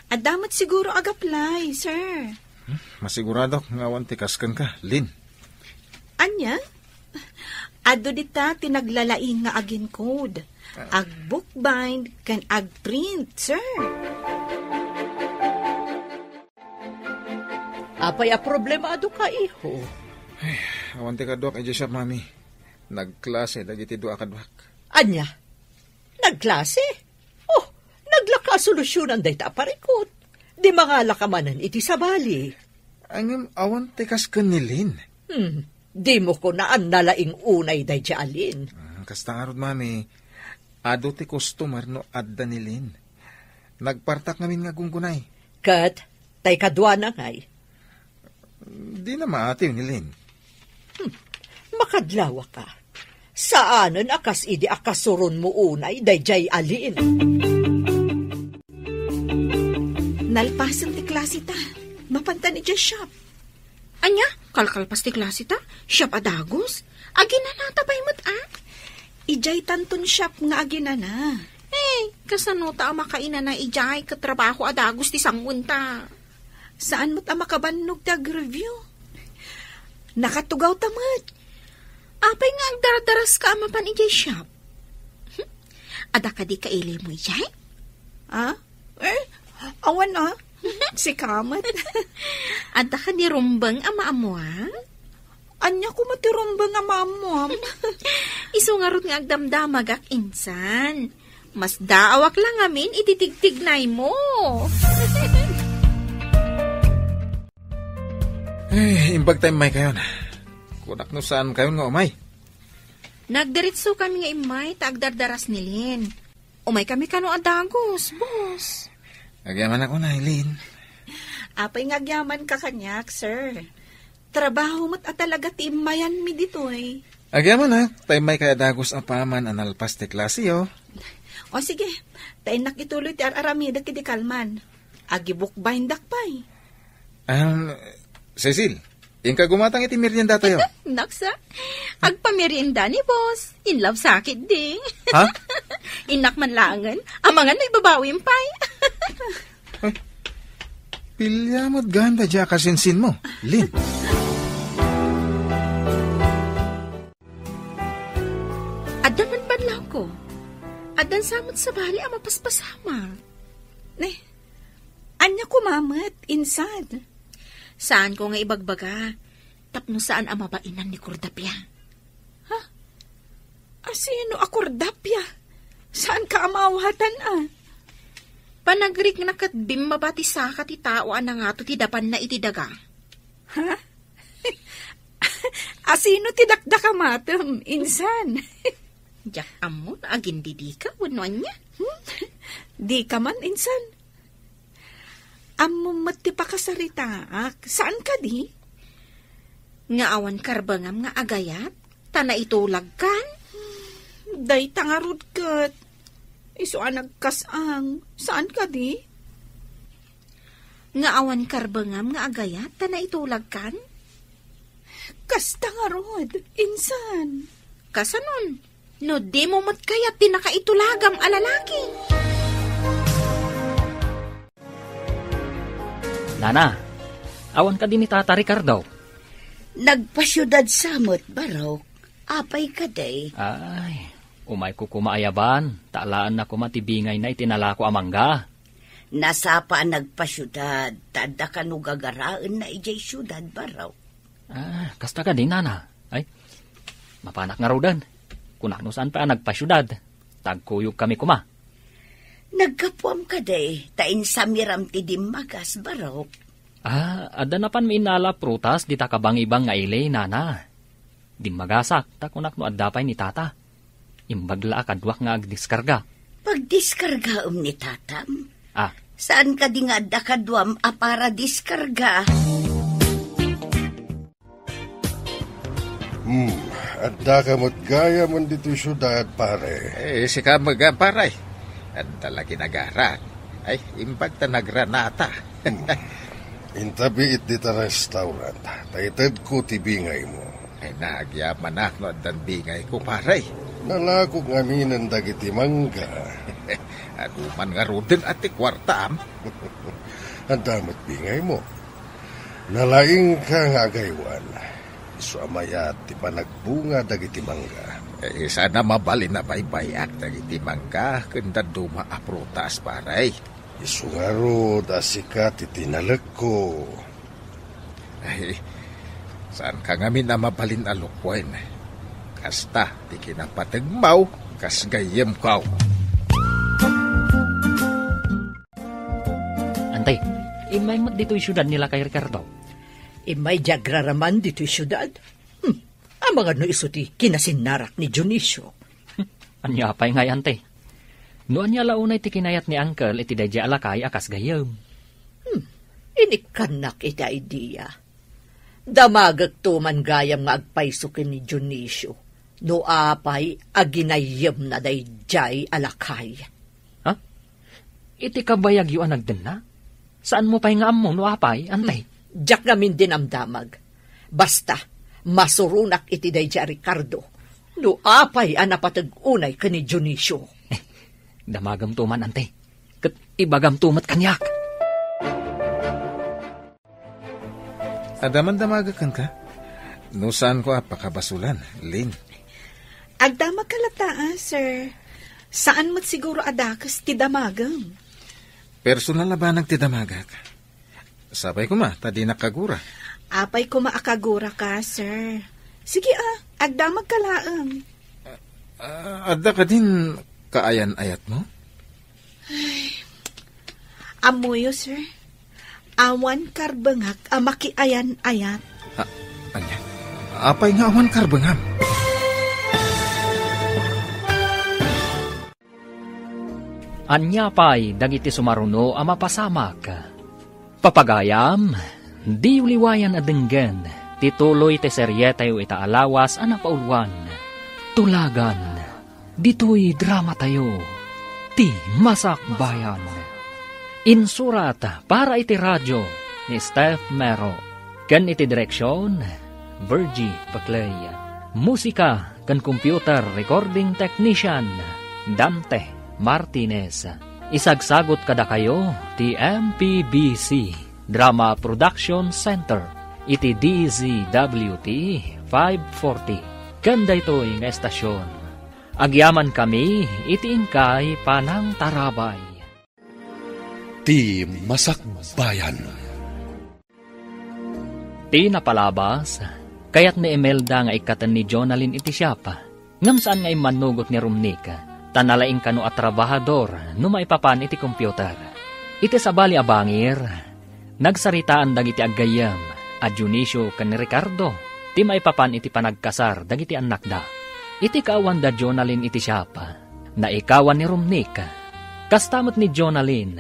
Adda met siguro ag-apply, sir. Hmm, masiguradok nga awan ti kas kenka, Lin. Ania? Adu dita ti naglalaing nga agincode. Ah. Ag-bookbind ken ag-print, sir. Apay a problema adu ka, iho? Ay, awan ti kaduak idiay shop, Mami. Nagklase dagiti dua a kaduak. Ania? Nagklase? Oh, naglaka a solusyonan dayta a parikut. Di mangala ka manen iti sabali. Ay, ngem awan ti kas ken ni Lin. Hmm, dimo kunaan nalaing unay daydiay a Lin. Ah, kasta ngarud, Mami. Adu ti customer no adda ni Lin. Nagpartak ngamin nga gunggunay. Ket, tay kaduana ngay? Dina maatiw ni Lin. Hmm. Makadlawa ka. Saanen a kas idi a kasuronmo unay daydiay a Lin. Nalpasen ti klase ta. Mapantan idiay shop. Ania? Kalkalpas ti klase ta? Shop a dagus? Aginanata pay met a? Idiay tanton shop nga aginana. Eh, kasano ta a makainana idiay ket trabaho a dagus ti sanguen ta? Saan met a makabannog ti ag-review? Nakatugaw ta met. Apay nga agdardaras ka a mapan idiay shop? Adda kadi kailimo idiay? Ah? Eh, awan a. Sika met. Adda kadi rumbeng a maammuan? Ania koma ti rumbeng a maammuam? Isu ngarud nga agdamdamagak insan. Masdaawak la ngamin iti tigtignaymo. Ay, imbag ta immay kayon. Kunak no saan kayon nga umay. Nagdiritso kami nga immay ta agdardaras ni Lin. Umay kami kano a dagus, boss. Agyamanak unay, Lin. Apay nga agyaman ka kaniak, sir. Trabaho met a talaga ti immayanmi ditoy. Agyamanak, ta immay kay a dagus a paman a nalpas ti klase, oh. O sige, ta innak ituloy ti ar-aramidek idi kalman. Agibukbayndak pay. Um, Cecil, inka gumatang iti merienda tayo. Naksa, agpamerienda ni boss. In love sakit di. Ha? Innak man laengen. Amangan no ibabawim pay. Ay, pilya met ganda dia kasinsin mo, Lin. Adda man banlawko. Addan sa met sabali a mapaspasama. Ne, Ania koma met, insan? Saanko nga ibagbaga, tapno saan a mabainan ni Cordapia. Ha? Asino a Cordapia? Saanka a maawatan, a? Panagrikna ket bimmaba ti saka ti tao a nangato ti dapanna iti daga. Ha? Asino ti dakdakamatem, insan? Diak ammo no agindidika wenno ania. Hmm? Dika man, insan. Ammom met ti pakasaritaak. Saan kadi? Nga awan karbengam nga agayat, ta naitulagkan? Dayta ngarud ket. Isu a nagkas-ang. Saan kadi? Nga awan karbengam nga agayat, ta naitulagkan? Kasta ngarud, insan. Kasanon? No dimo met kayat ti nakaitulagam a lalaki? Nana, awan kadi ni Tata Ricardo? Nagpasiudad sa met, Barok. Apay kadi? Ay, umayko koma ayaban, ta alaenna koma ti bingayna iti nalako a mangga. Nasapa a nagpasiudad, ta adda kano gagaraenna idiay siudad, Barok. Ah, kasta kadi, Nana? Ay, mapanak ngaruden. Kunak no saan pay a nagpasiudad. Ta agkuyogkami koma. Naggapuam kadi, ta insamiram ti dimmagas, Barok. Ah, adda napanmi innala a prutas dita kabangibang nga ili, Nana. Dimmagasak, ta kunak no adda pay ni Tata. Imbag la a kaduak nga agdiskarga. Pagdiskargaem ni Tatam? Ah. Saan kadi nga adda kaduam a para diskarga? Hmm, addaka met gayamen ditoy siudad, pare. Eh, sika met, pare. Adda la ginagarak. Ay, imbag ta nagranata. Hmm. Intabiit dita restaurant. Ta itedko ti bingaymo. Ay, nagyamanak no addan bingayko, pare. Nalakok ngaminen dagiti mangga. Adu man ngaruden a ti kuartam. Adda met bingaymo. Nalaingka nga agaywan. Isu a mayat ti panagbunga dagiti mangga. Eh, saan a mabalin a baybay-ak dagiti mangga ken dadduma a prutas, pare. Isu ngarud a sika ti tinalekko. Ay, saanka ngamin a mabalin a lukuen. Kasta ti kinapategmaw kas gayyemko. Antay, immay met ditoy siudad ni Lakay Ricardo. Immay di agraraman ditoy siudad. Hmm, amangan no isu ti kinasinnarak ni Dionisio. Ania pay ngay, Ante? No ania la unay ti kinayat ni Uncle iti daydiay a lakay a kas gayyem? Hmm, inikkannak iti idea. Damagekto man gayam nga agpayso ken ni Dionisio no apay a ginayyemna daydiay a lakay. Ha? Iti kabayagyo a nagdenna? Saanmo pay nga ammo no apay, Ante? Hmm. Diak ngamin dinamdamag. Basta, masuronak iti daydiay a Ricardo no apay a napateg unay ken ni Dionisio. Eh, damagamto man, Ante. Ket ibagamto met kaniak. Adda man damagek kenka? No saanko a pakabasolan, Lin. Agdamagka latta, a, sir. Saan met siguro a dakes ti damagem. Personal a banag ti damagek. Sapay koma, ta dinak kagura. Apay koma a kaguraka, sir. Sige, a, agdamagka laeng. Ah, adda kadin kaayan-ayatmo? Ay, ammoyo, sir. Awan karbengak a makiayan-ayat. Ah, ania? Apay nga awan karbengam? Ania pay dagiti sumaruno a mapasamak? Papagayam, diyo liwayan a denggen ti tuloy ti serietayo ita a lawas a napauluan, Tulagan. Ditoy dramatayo, ti Masakbayan. Insurat para iti radio ni Steph Mero. Ken iti direksion, Virgie Paclay. Musika ken computer recording technician, Dante Martinez. Isagsagot kadakayo ti M P B C Drama Production Center iti D Z W T five forty. Ken daytoy nga estasion, agyamankami iti inkay panangtarabay. Ti Masakbayan. Ti napalabas, kayat ni Imelda nga ikkaten ni Jonalyn iti siapa. Ngem saan nga immannugot ni Romnick, ta nalaing kano a trabahador no maipapan iti computer. Iti sabali a bangir, nagsaritaan dagiti aggayyem a Dionisio ken Ricardo ti maipapan iti panagkasar dagiti annakda. Iti kaawanda Jonalyn iti siapa, naikawan ni Romnick. Kasta met ni Jonalyn,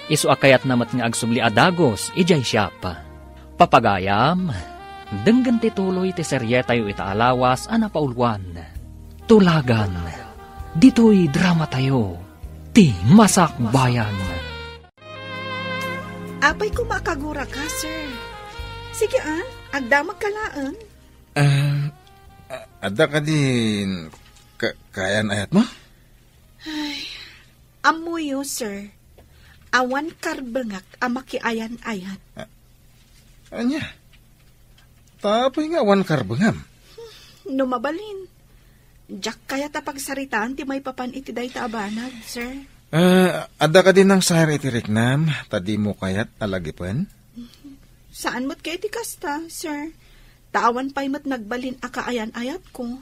isu a kayatna met nga agsubli a dagus idiay siapa. Papagayam, denggen ti tuloy ti serietayo ita a lawas a napauluan. Tulagan, ditoy dramatayo, Ti Masakbayan. Apay koma a kagura ka, sir. Sige, ah, agdamag ka laeng. Ah, a-, adda kadi ka-, kaayan-ayatmo? Ay, ammoyo, sir. Awan karbengak a makiayan-ayat. Ah, ania? Ta apay nga awan karbengam? No mabalin, diak kayat a pagsaritaan ti maipapan iti dayta a banag, sir. Ah, adda kadi nangsayar iti riknam, ta dimo kayat a lagipen? Saan met kayat ti kasta, sir. Ta awan pay met nagbalin a kaayan-ayatko.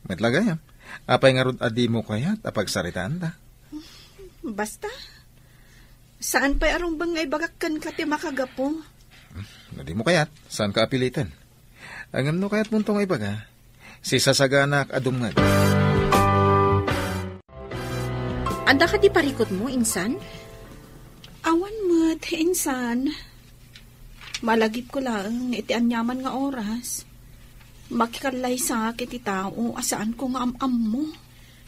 Met la gayam, apay ngarud a dimo kayat a pagsaritaanta? Basta, saan pay a rumbeng nga ibagak kenka ti makagapu. No dimo kayat, saanka a piliten. Ngem no kayatmonto nga ibaga, sisasaganak a dumngeg. Adda kadi parikutmo, insan? Awan met, insan. Malagipko laeng nga iti aniaman nga oras, makikallaysaak iti tao a saanko nga am-ammo.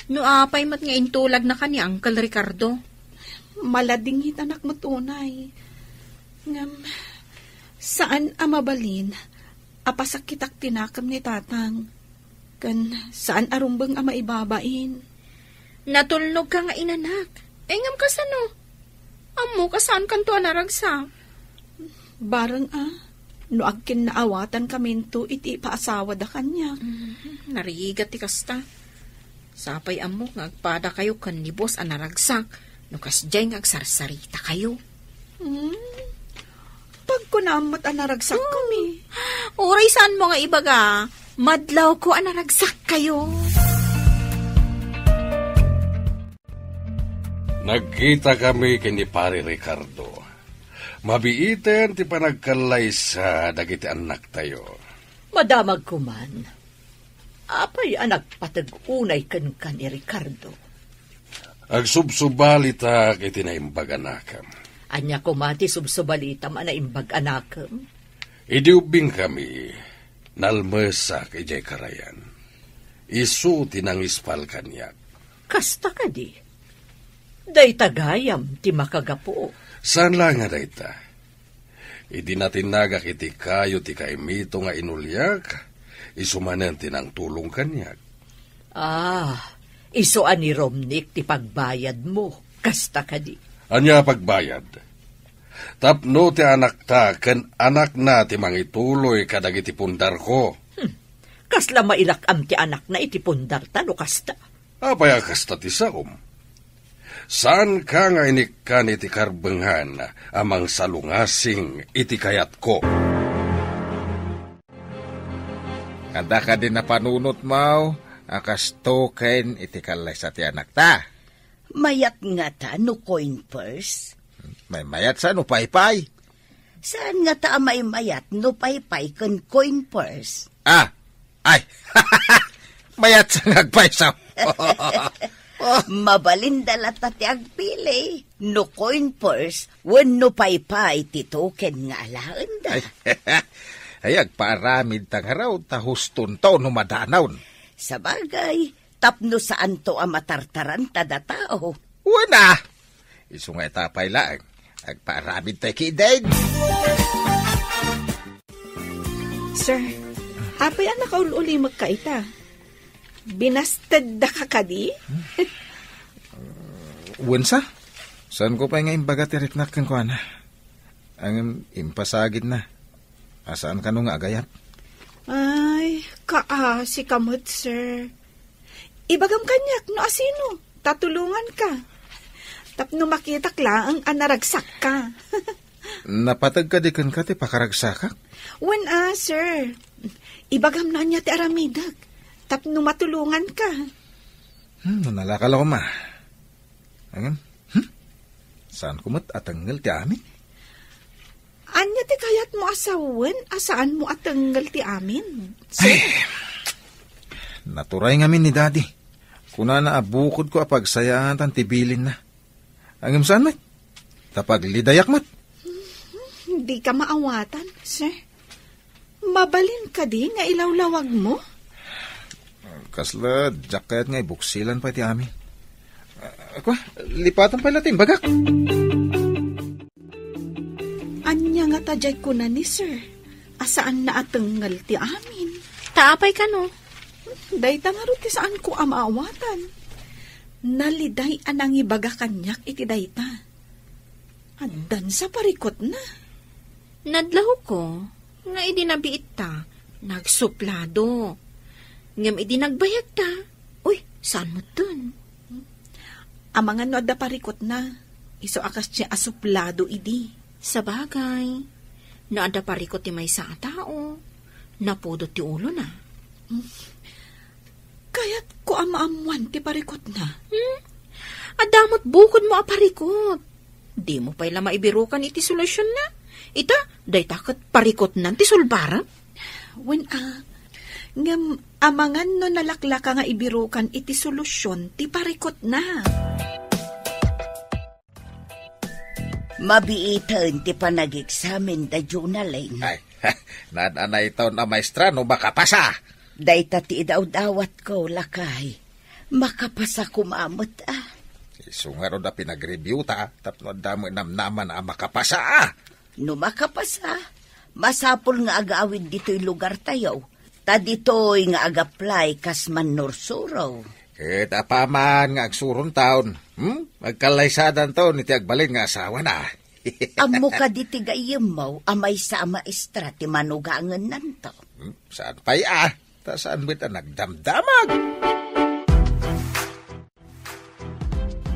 No apay met nga intulagnaka ni Uncle Ricardo? Maladingitanak met unay. Ngem, saan a mabalin a pasakitak ti nakem ni Tatang. Ken saan a rumbeng a maibabain. Natulnogka nga inanak. Ay, ngem kasano? Ammoka saankanto a naragsak. Bareng a, no agkinnaawatan kaminto iti ipaasawada kaniak. Mm, narigat ti kasta. Sapay ammok nga agpadakayo ken ni boss a naragsak no kasdiay nga agsarsarita kayo. Hmm? Pagkunam met a naragsak kami. Uray saan mo nga ibaga, madlaw ko a naragsak kayo. Nagkita kami ken ni Pare Ricardo. Mabiiten ti panagkallaysa dagiti annaktayo. Madamag koman. Apay a nagpateg unay kenka ni Ricardo? Agsubsubalitak iti naimbag a nakem. Ania koma ti subsubalitam a naimbag a nakem? Idi ubbingkami, nalmesak idiay karayan. Isu ti nangispal kaniak. Kasta kadi? Dayta gayam ti makagapu. Saan la nga dayta. Idi natinnagak iti kayo ti kaimito nga inuliak, isu manen ti nangtulong kaniak. Ah, isu a ni Romnick ti pagbayadmo, kasta kadi? Ania a pagbayad? Tapno ti anakta ken anakna ti mangituloy kadagiti pundarko. Hmm. Kasla mairak-am ti anakna iti pundarta no kasta? Apay a kasta ti saom? Saanka nga inikkan iti karbengan a mangsalungasing iti kayatko. Adda kadi napanunotmo a kasto ken iti kallaysa ti anakta? Mayat ngata no coin purse? Maymayat sa no paypay. Saan ngata a maymayat no paypay ken coin purse? Ah, ay. Mayat sa nga agpayso. Mabalinda latta ti agpili, no coin purse wenno paypay ti token nga alaenda. Ay, ay, agpaaramid ta ngarud ta hustonto no madanaw. Sabagay, tapno saanto a matartaranta da tao. Wen a! Isu nga ita pay laeng, agpaaramid tay kidin. Sir, apay a nakaul-ulimekka ita? Binasteddaka kadi? Wen sa? Saanko pay nga imbaga ti riknak kenkuana. Ngem impasagidna. A, saan kano nga agayat? Ay, kaasi ka met, sir. Ibagam kaniak no asino, ta tulonganka. Tapno makitak laeng a naragsakka. Napateg kadi kenka ti pakaragsakak? Wen a, sir. Ibagam no ania ti aramidek tapno matulonganka. Hmm, no nalaka la koma. Ngem, hmm? Saanko met a tengngel ti amin? Ania ti kayatmo a sawen a saanmo a tengngel ti amin, sir? Ay, naturay ngamin ni Daddy. Kunana a bukodko a pagsayaatan ti bilinna. Ngem saan met? Ta paglidayak met. Dika maawatan, sir. Mabalin kadi nga ilawlawagmo? Kasla diak kayat nga ibuksilan pay ti amin. Ah, kua, lipatan pay la ti imbagak. Ania ngata diay kuna ni sir a saanna a tengngel ti amin? Ta apay kano? Dayta ngarud ti saanko a maawatan. Naliday a nangibaga kaniak iti dayta. Addansa parikutna. Nadlawko nga idi nabiitta, nagsuplado. Ngem idi nagbayagta, uy, saan metten? Amangan no adda parikutna, isu a kasdiay a suplado idi. Sabagay, no adda parikut ti maysa a tao, napudot ti ulona. Kayatko a maammoan ti parikutna. Hmm? Adda met bukodmo a parikut. Dimo pay la maibirukan iti solusionna. Ita, dayta ket parikutnan ti sulbarem. Wen a, ngem amangan no nalaklaka nga ibirukan iti solusion ti parikutna. Mabiiten ti panageksamen da Jonalyn. Ay, naan-anayton a maestra no makapasa. Dayta ti idawdawatko, lakay. Makapasa koma met, a. Isu ngarud a pinagreviewta tapno adda met namnaman a makapasa, a. No makapasa, masapul nga agawid ditoy lugartayo. Ta ditoy nga ag-apply kas mannursuro. Ket apaman nga agsurontaon, hmm? Agkallaysadanton iti agbalin nga asawana. Ammo kadi ti gayyemmo a maysa a maestra ti manugangennanto? Hmm? Saan pay a? Ta saan met a nagdamdamag?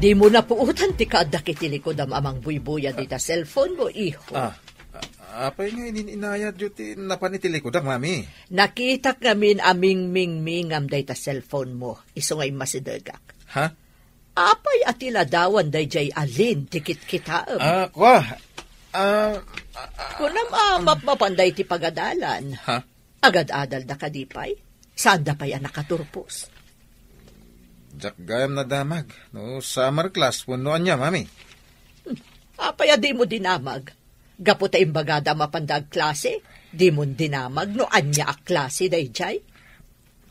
Dimo napuotan ti kaaddak iti likudam a mangbuybuyad ita cellphone mo, iho. Ah, a-, apay nga inin-inayatyo ti napan iti likudak, Mami? Nakitak ngamin a mingmingmingam dayta cellphone mo, isu nga immasidegak. Ha? Apay a ti ladawan daydiay a lin ti kitkitaem? Ah, kua. Ah, ah, ah, Kunam a um, mapmapan daydi pagadalan. Ha? Agad-adalda kadi pay? Saanda pay a nakaturpos? Diak gayam nadamag no summer class wenno ania, Mami. Hmm. Apay a dimo dinamag? Gapu ta imbagada a mapanda agklase, dimon dinamag no ania a klase daydiay?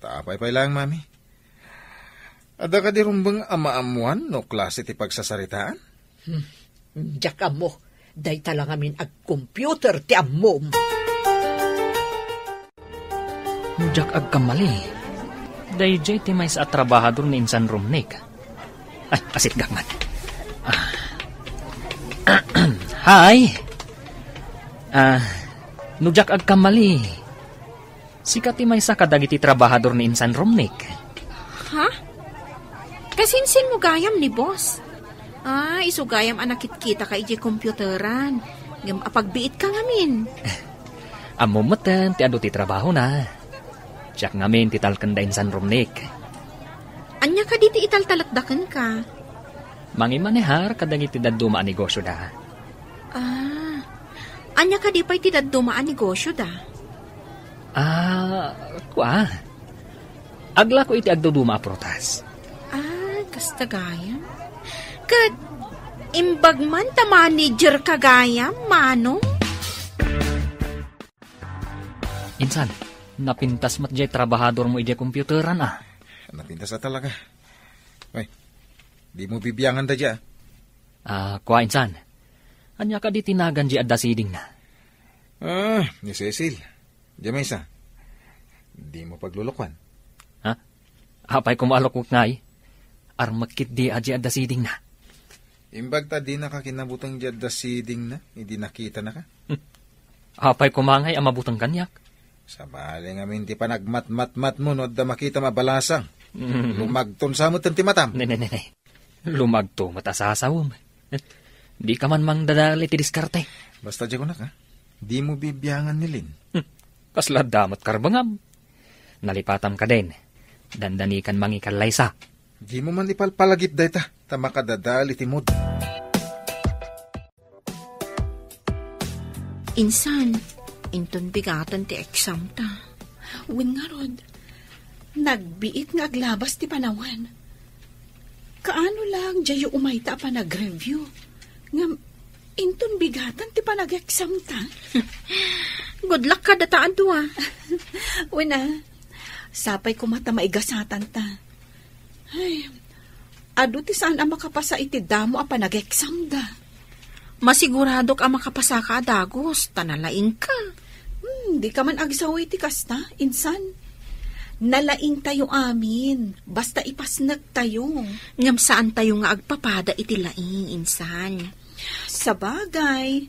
Ta apay pay laeng, Mami. Adda kadi rumbeng a maammoan no klase ti pagsasaritaan? Hmm. Diak ammo. Dayta la ngamin a computer ti ammom. No diak agkamali, daydiay ti maysa a trabahador ni Insan Romnick. Ay, asitgak man. Ah. Hi. Ah, no diak agkamali, sika ti maysa kadagiti trabahador ni Insan Romnick. Ha? Kasinsinmo gayam ni boss? Ah, isu gayam a nakitkitaka idiay computeran. Ngem apagbiitka ngamin. Ammom metten ti adu ti trabahona. Siak ngamin ti talken da Insan Romnick. Ania kadi ti italtalekda kenka? Mangimanehar kadagiti dadduma a negosyoda. Ah, ania kadi pay ti dadduma a negosyoda? Ah, kua. Aglako iti agduduma a prutas. Ah, kasta gayam. Ket imbag man ta managerka gayam, Manong? Insan, napintas met diay trabahadormo idiay computeran, a. Napintas a talaga. Ay, dimo bibiangan daydiay, a. Ah, kua, Insan. Ania kadi ti nagan diay adda sidingna? Ah, ni Cecil. Diay maysa. Dimo paglulukuan. Ha? Apay koma a lukuek ngay? Armek ketdi a diay adda sidingna. Imbag ta dinaka kinabuteng diay adda sidingna, idi nakitanaka. Apay koma ngay a mabuteng kaniak? Sabali ngamin ti panagmatmatmatmo no adda makitam a balasang. Mm. Lumagton sa metten ti matam. Ne, ne, ne, ne. Lumagto met a sasawem. Dika man mangdadael iti diskarte. Basta diay kunak, ha? Dimo bibiangan ni Lin. Hmm. Kasla adda met karbengam. Nalipatam kadin. Dandanikan mangikallaysa. Dimo man ipalpalagip dayta, ta makadadael iti mood. Insan, inton bigatan ti exam ta. Wen ngarud, nagbiit nga aglabas ti panawen. Kaano lang diayyo umayta a panag-review? Ngem, inton bigatan ti panag-exam ta? Good luck kadata a dua. Wen a, sapay koma ta maigasatan ta. Ay, adu ti saan a makapasa iti damo a panag-exam da. Masiguradok a makapasaka a dagus, ta nalaingka. Hmm, dika man agsaw iti kasta, insan. Nalaingtayo amin, basta ipasnektayo. Ngem saantayo nga agpapada iti laing, insan. Sabagay,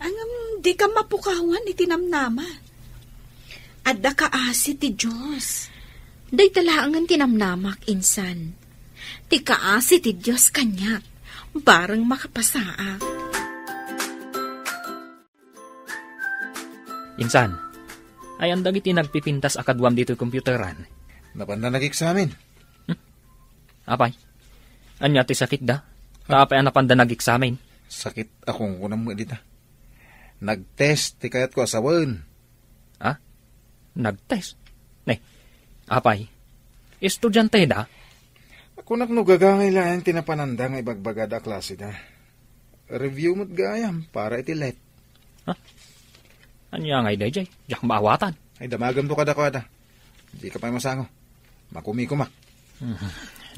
ngem dika mapukawan iti namnama. Adda kaasi ti Dios. Dayta laengen ti namnamak, insan. Ti kaasi ti Dios kaniak, bareng makapasaak. Insan, ayan dagiti nagpipintas a kaduam ditoy computeran? Napanda nag-eksamen. Hmm? Apay, ania ti sakitda? Ta apay a napanda nag-eksamen? Sakit a kunkunam met dita. Nag-test ti kayatko a sawen. Ha? Nag-test? Ne, apay, estudianteda? Kunak no gagangay laeng ti napananda nga ibagbagada a klaseda. Review met gayam para iti let. Ha? Ania ngay daydiay? Diak maawatan. Ay, damagamto kadakuada. Dika pay masango. Makumikumak. Mhm.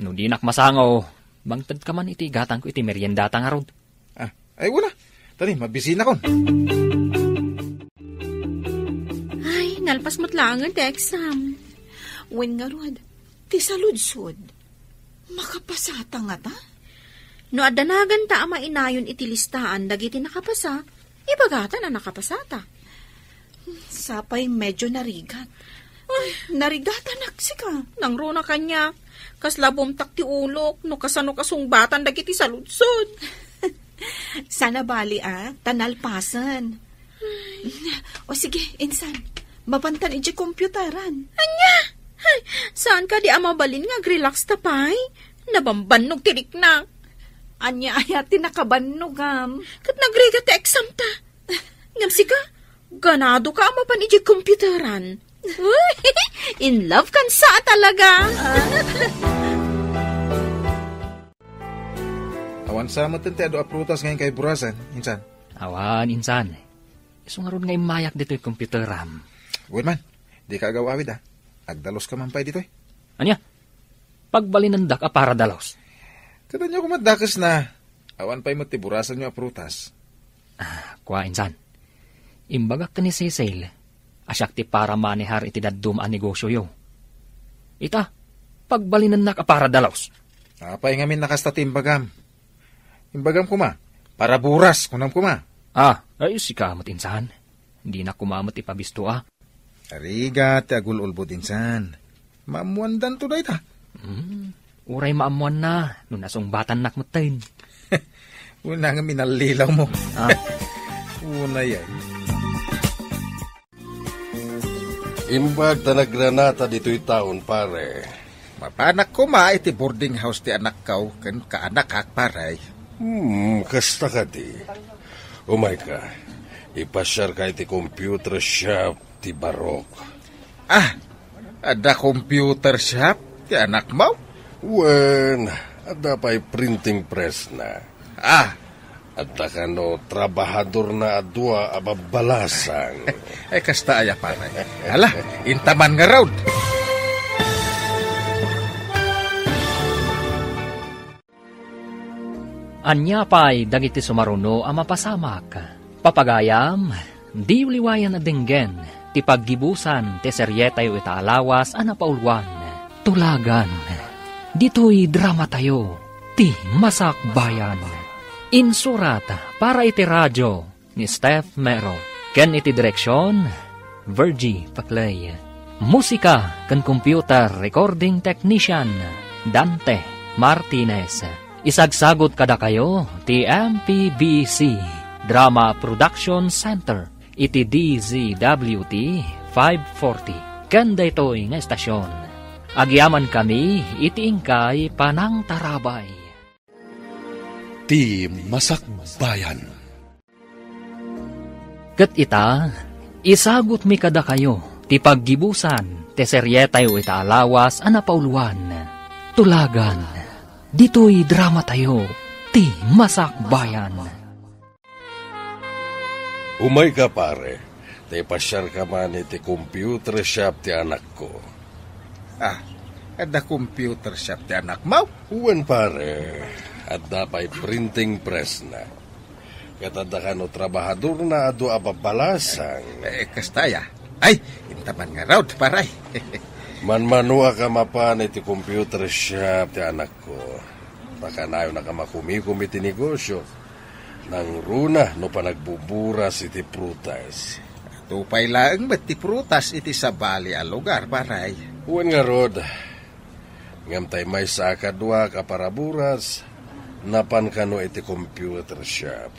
No dinak masango, mangtedka man iti igatangko iti meriendata ngarud. Ah, ay, wala. Tani, mabisinakon. Ay, nalpas met laengen ti exam. Wen ngarud, ti saludsod. Makapasata ngata? No adda naganta a mainayon iti listaan dagiti nakapasa, ibagata a nakapasata. Sapay medyo narigat. Ay, narigatanak sika. Nangruna kaniak. Kasla bumtak ti ulok no kasano kasungbatan dagiti saludsod. Saan a bali a, ta nalpasen. O sige, insan, mapantan idiay computeran. Ania? Ay, saan kadi a mabalin nga agrelax ta pay? Nabambannog ti riknak. Ania aya ti nakabannogam? Ket nagrigat ti exam ta. Ngem sika, ganado ka a mapan idiay computeran. Uy, in love kan sa talaga. Awan sa met ti adu a prutas nga inkay burasen, insan? Awan, insan. Isu ngarud nga immayak ditoy computeram. Wen man, dika agaw-awid, a. Agdaluska man pay ditoy. Ania? Pagbalinendak a para dalus. Ket ania koma dakesna, awan pay met ti burasanyo a prutas. Ah, kua, insan. Imbagak ken ni Cecil a siak ti para manehar iti dadduma a negosioyo. Ita, pagbalinennak a para dalus. Apay ngamin a kasta ti imbagam? Imbagam koma, para buras, kunam koma. Ah, ay, sika met, insan. Dinak koma met ipabisto a. Rigat ti agul-ulbod, insan. Maammoandanto dayta. Hmm, uray maammoanna no nasungbatannak metten. Unay nga minallilaw mo. Ah. Unay ay. Imbag ta nagranata ditoy taon, pare. Mapanak koma iti boarding house ti anakkaw ken kaanakak, pare. Hmm, kasta kadi. Umayka, ipasiarka iti computer shop ti Barok. Ah, adda computer shop ti anakmo? Wen, adda pay printing press na. Ah. Adda kano trabahadorna a dua a babbalasang. Ay, kasta aya, pare. Hala, intaman ngarud. Ania pay dagiti sumaruno a mapasamak? Papagayam, diyo liwayan a denggen ti paggibusan ti serietayo ita a lawas a napauluan, Tulagan. Ditoy dramatayo, ti Masakbayan. Insurat para iti radio ni Steph Mero, ken iti direksion, Virgie Paclay. Musika ken computer recording technician, Dante Martinez. Isagsagut kadakayo ti M P B C Drama Production Center iti D Z W T five forty. Ken daytoy nga estasion, agyamankami iti inkay panangtarabay. Ti Masakbayan. Ket ita, isagutmi kadakayo ti paggibusan ti serietayo ita a lawas a napauloan, Tulagan. Ditoy dramatayo, Ti Masakbayan. Umayka, pare. Ta ipasiarka man iti computer shop ti anakko. Ah, adda computer shop ti anakmo? Wen, pare. Adda pay printing pressna. Ket adda kano trabahadorna a dua a babbalasang. Eh, kasta aya. Ay, intaman ngarud, pare. Manmanuak a mapan iti computer shop ti anakko. Ta kanayonnak a makumikom iti negosio. Nangruna no panagbuburas iti prutas. Adu pay laeng met ti prutas iti sabali a lugar, pare. Wen ngarud, ngem tay maysa a kaduak a paraburas, napan kano iti computer shop.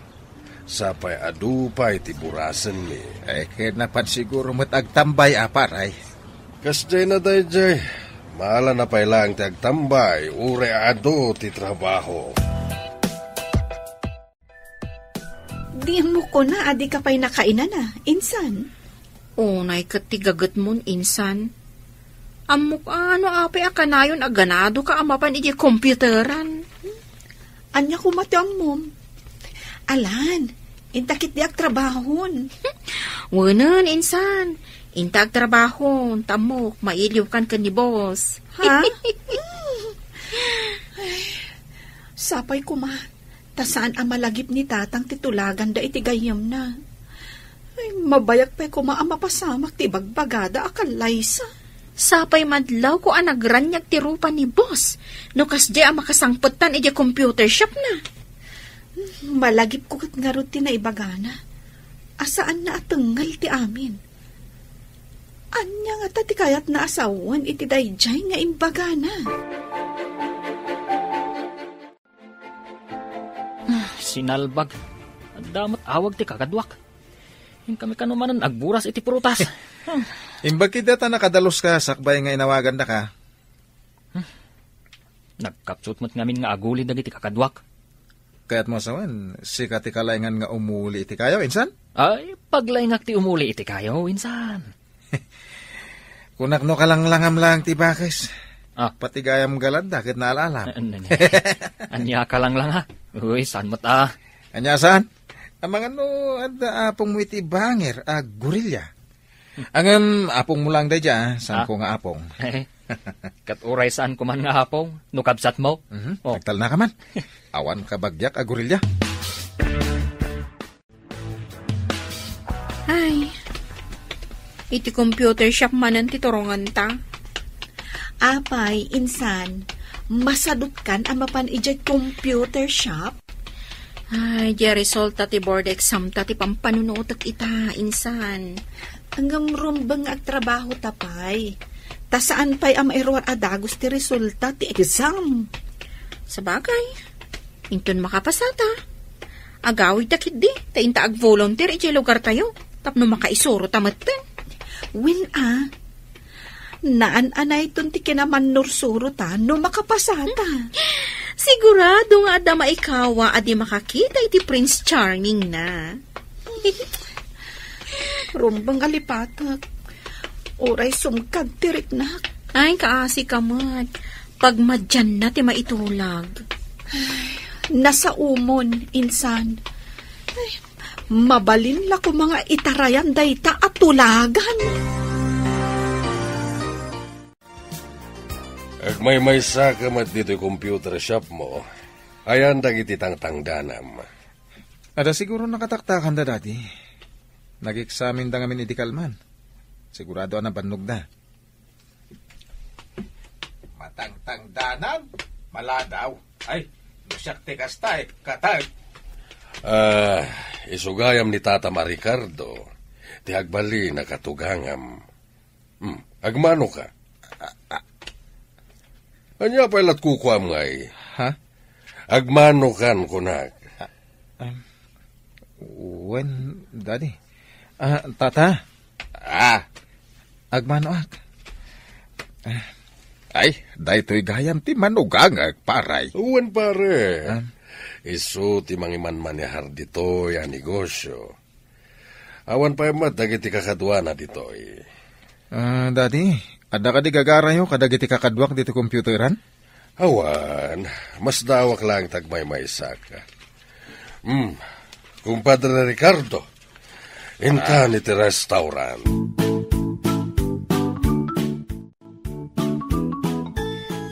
Sapay adu pay ti burasenmi. Eh, ket napan siguro met agtambay a, pare. Kasdiay na daydiay. Maalana pay laeng ti agtambay, uray adu ti trabaho. Di mo kuna a dika pay nakainana, insan? Unay ket ti gagetmon, insan. Ammok a no apay a kanayon a ganadoka a mapan idiay computeran. Ania koma ti ammom? Alan, inta ketdi agtrabahon. Wenen, insan. Inta agtrabahon, ta ammok, mailiwkan ken ni boss. Ha? Ay, sapay koma. Ta saan a malagip ni Tatang ti tulaganda iti gayyemna. Ay, mabayag pay koma a mapasamak ti ibagbagada a kallaysa. Sapay madlawko a nagraniag ti rupa ni boss no kasdiay a makasangpetan idiay computer shopna. Malagipko ket ngarud ti naibagana. A saanna a tengngel ti amin. Ania ngata ti kayatna a sawen iti daydiay nga imbagana? Ah, sinalbag. Adda met awag ti kakaduak. Inkami kano manen agburas iti prutas. Hmm. Imbag ketdi ta nakadaluska sakbay nga inawagandaka. Hmm. Nagkapsut met ngamin nga aguli dagiti kakaduak. Kayatmo a sawen, sika ti kalaengan nga umuli iti kayo, insan? Ay, paglaengak ti umuli iti kayo, insan. Kunak no kalanglangam laeng ti bakes. Ah. Pati gayam galanda ket naalala. An-, an-, ania ka langlanga? Uy, saan met a? Ania saan? Amangan no adda apongmo iti banger a gorilla. Ngem apongmo laeng daydiay, ah. Saan Ah. ko nga apong? Ket uray saan ko man nga apong, no kabsatmo? Mhm. Oh. Nagtalna ka man. Awan kabagiak a gorilla. Ay, iti computer shop manen ti turonganta. Apay, insan, masadutkan a mapan idiay computer shop? Ay, diay resulta ti board exam ta ti pampanunutek ita, insan. Ngem rumbeng nga agtrabaho ta pay. Ta saan pay a mairuar a dagus ti resulta ti exam. Sabagay, inton makapasata, agawidta ketdi, ta inta agvolunteer idiay lugartayo, tapno makaisurota metten. Wen a, naan-anayton ti kinamannursuro ta no makapasata. Sigurado nga adda maikawa a di makakita iti Prince Charming na. Rumbeng a lipatek. Uray sumkad ti riknak. Ay, kaasi ka met. Pagmadianna ti maitulag. Ay, nasaomon, insan. Ay, mabalin la koma nga itarayan dayta a tulagan. Agmaymaysa ka met ditoy computer shop mo. Ayan dagiti tangtangdanam. Adda siguro nakataktakanda dati. Nag-examine da ngamin idi kalman. Sigurado a nabannogda. Matangtangdanam? Maladaw. Ay, no siak ti kasta, eh, katag. Ah, isu gayam ni Tatam a Ricardo, ti agbalin a katugangam. Hmm, agmano ka? Ania pay lat kukuam ngay? Ha? Agmanokan, kunak. Ah, um, wen, Daddy. Ah, Tata. Ah. Agmanoak. Ah. Ay, daytoy gayam ti manugangek, pare. Wen, pare. Ah. Isu ti mangimanmanehar ditoy a negosio. Awan pay met dagiti kakaduana ditoy. Ah, Daddy, adda kadi gagarayo kadagiti kakaduak ditoy computeran? Awan, masdaawak laeng ti agmaymaysak. Hmm, Kumpadre Ricardo, intan iti restaurant.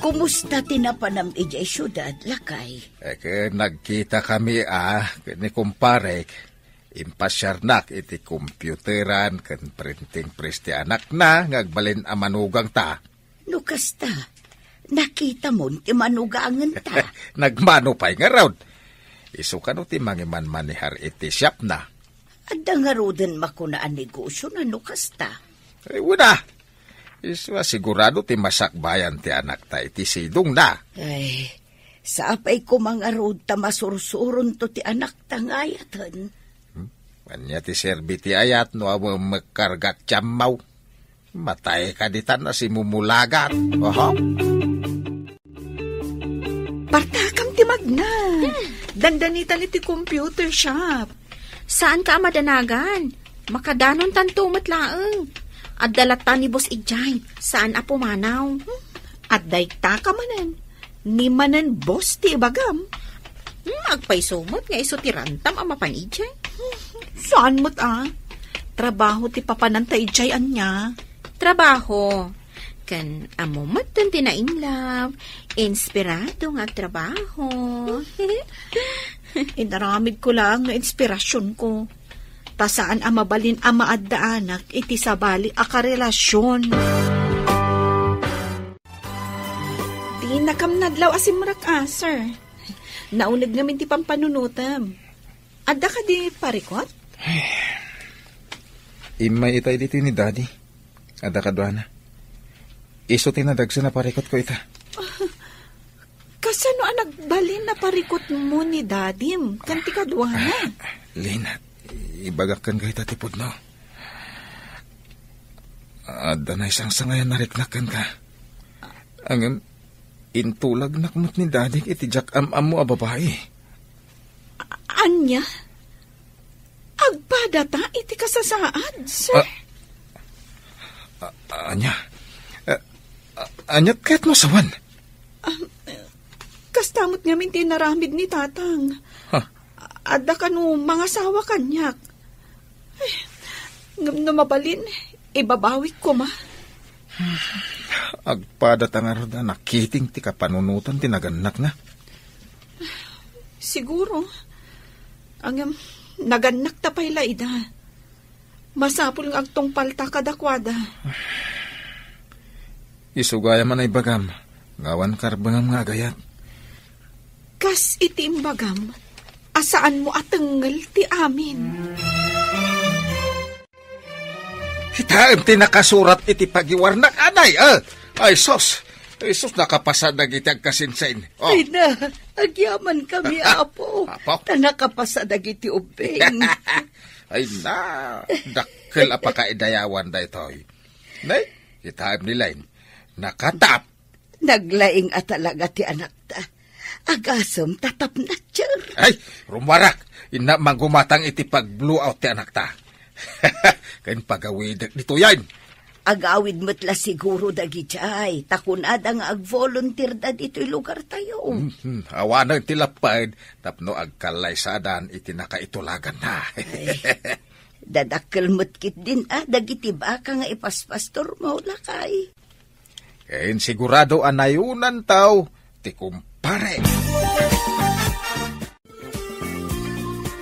Kumusta ti napanam idiay siudad, lakay? Eh, ket nagkita kami, ah, ni kumparek. Impasiarnak iti computeran ken printing press ti anakna nga agbalin a manugangta. No kasta, nakitamon ti manugangenta. Nagmano pay ngarud. Isu kano ti mangimanmanehar iti shopna. Adda ngaruden makuna a negosiona no kasta? Ay, wen a. Isu a sigurado ti masakbayan ti anakta iti sidongna. Ay, sapay koma ngarud ta masursuronto ti anakta nga ayaten. Hmm? Ania ti serbi ti ayat no awan mekkargat ti ammaw? Matay ka ditan a simumulagat. Oho. Partakam ti magna. Hmm. Dandanitan iti computer shop. Saan ka a madanagan? Makadanontanto met laeng. Adda latta ni boss idiay. Saan a pumanaw. Hmm. Adda ita ka manen. Ni manen boss ti ibagam. Hmm, agpayso met nga isu ti rantam a mapan idiay. Saan met a. Trabaho ti papananta idiay ania. Trabaho. Ken ammo met ti nainlove, inspirado nga agtrabaho. Inaramidko laeng nga inspirasionko. Ta saan a mabalin a maaddaanak iti sabali a karelasion. Dinakam nadlaw a simrek a, sir. Nauneg ngamin ti pampanunotem. Adda kadi parikot? Immay itay ditoy ni Daddy. Adda kaduana. Isu ti nadagsen a parikotko ita. Kasano a nagbalin a parikotmo ni Dadim ken ti kaduana? Ah, Lin, ibagak kenka ita ti pudno. Adda naisangsangayan a riknak kenka. Ngem, intulagnak met ni Dadik iti diak am-ammo a babai. A-, ania? Agpadata iti kasasaad, sir? Ah, ah, ania? Ah, ah, aniat kayatmo a sawen? Ah, kasta met ngamin ti inaramid ni Tatang. Ha? Adda kano mangasawa kaniak? Ay, ngem no mabalin, ibabawik koma. Agpadata ngarud a nakiting ti kapanunotan ti nagannakna. Siguro. Ngem, nagannakta pay la ida. Masapul nga agtungpalta kadakuada. Isu gayam a naibagam, nga awan karbengam nga agayat. Kas iti imbagam, a saanmo a tengngel ti amin. Kitaem ti nakasurat iti pagiwarnak, anay, eh. Ay, sus. Ay, sus, nakapasa dagiti agkasinsin. Oh. Ay na, agyaman kami, Apo. Apo? Ta nakapasa dagiti ubbing. Ay na, dakkel a pakaidayawan daytoy. Nay, kitaem ni Len. Nakatap. Naglaing a talaga ti anakta. Agasem ta tapnatcher. Ay, rummuarak. Inna manggumatang iti pag-blowout ti anakta. Ken pagawidek ditoyen. Agawid met la siguro dagidiay, ta kunada nga ag-volunteer da ditoy lugartayo. Mhm. Awanen ti lapped tapno agkallaysadan iti nakaitulaganna. Ay, dadakkel met ketdin a dagiti baka nga ipaspastormo, lakay. Ken sigurado a nayunantaw ti kumpare.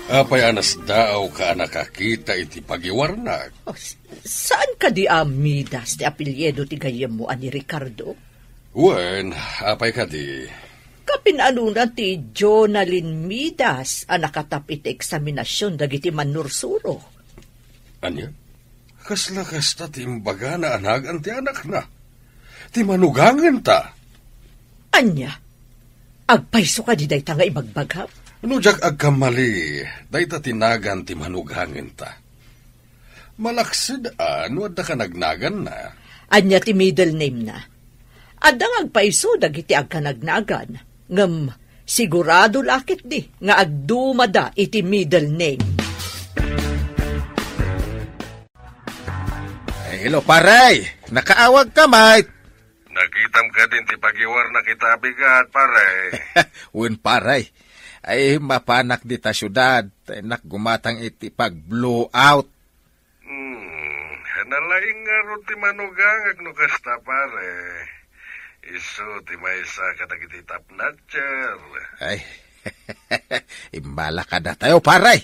Apay a nasdaawka a nakakita iti pagiwarnak? Oh, s-, saan kadi a Midas ti apelyido ti gayyemmo a ni Ricardo? Wen, apay kadi? Kapin-anona ti Jonalyn Midas a nakatap iti eksaminasion dagiti mannursuro? Ania? Kasla kasta ti imbagana a nagan ti anakna. Ti manugangenta. Ania? Agpayso kadi dayta nga ibagbagam? No diak agkamali, dayta ti nagan ti manugangenta. Malaksid a no adda ka nagnaganna. Ania ti middle name na? Adda nga agpayso dagiti agkanagnagan, ngem sigurado la ketdi nga agdumada iti middle name. Ay, hello, pare. Nakaawag ka, mate. Nakitam kadin ti pagiwarnak ita a bigat, pare? Wen, pare. Ay, mapanak dita siudad. Tay nak gumatang iti pag-blowout. Hmm, nalaing ngarud ti manugangak no kasta, pare. Isu ti maysa kadagiti top notcher. Ay, imbala kadatayo, pare.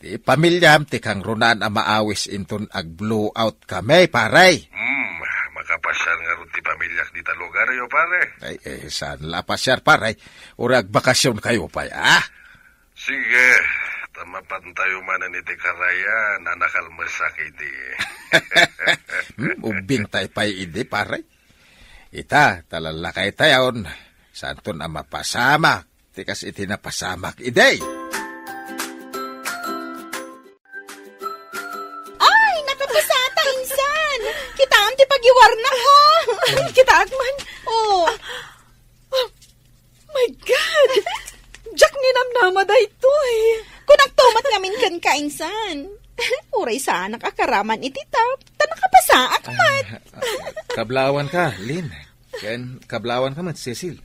Ti pamiliam ti kangrunaan a maawis inton ag-blowout kami, pare. Hmm, makapasiar ngarud ti pamiliak dita lugaryo, pare. Ay, eh, saan la pasiar, pare? Uray agbakasyon kayo pay, ah? Sige, ta mapantayo manen iti karayan a nakalmesak idi. Hmm, ubbing tay pay idi, pare. Ita, ta lallakay tayon, santon a mapasamak ti kas iti napasamak idi. Ay, nakapasata, insan! Kitaem ti pagiwarnak, ha? Kitaak man. Oh. Ah, my God! Diak ninamnama daytoy. Kunakto met ngamin kenka, insan. Uray saanak a karaman iti top, ta nakapasaak met. Ah, ah, kablawan ka, Lin. Ken kablawan ka met, Cecil.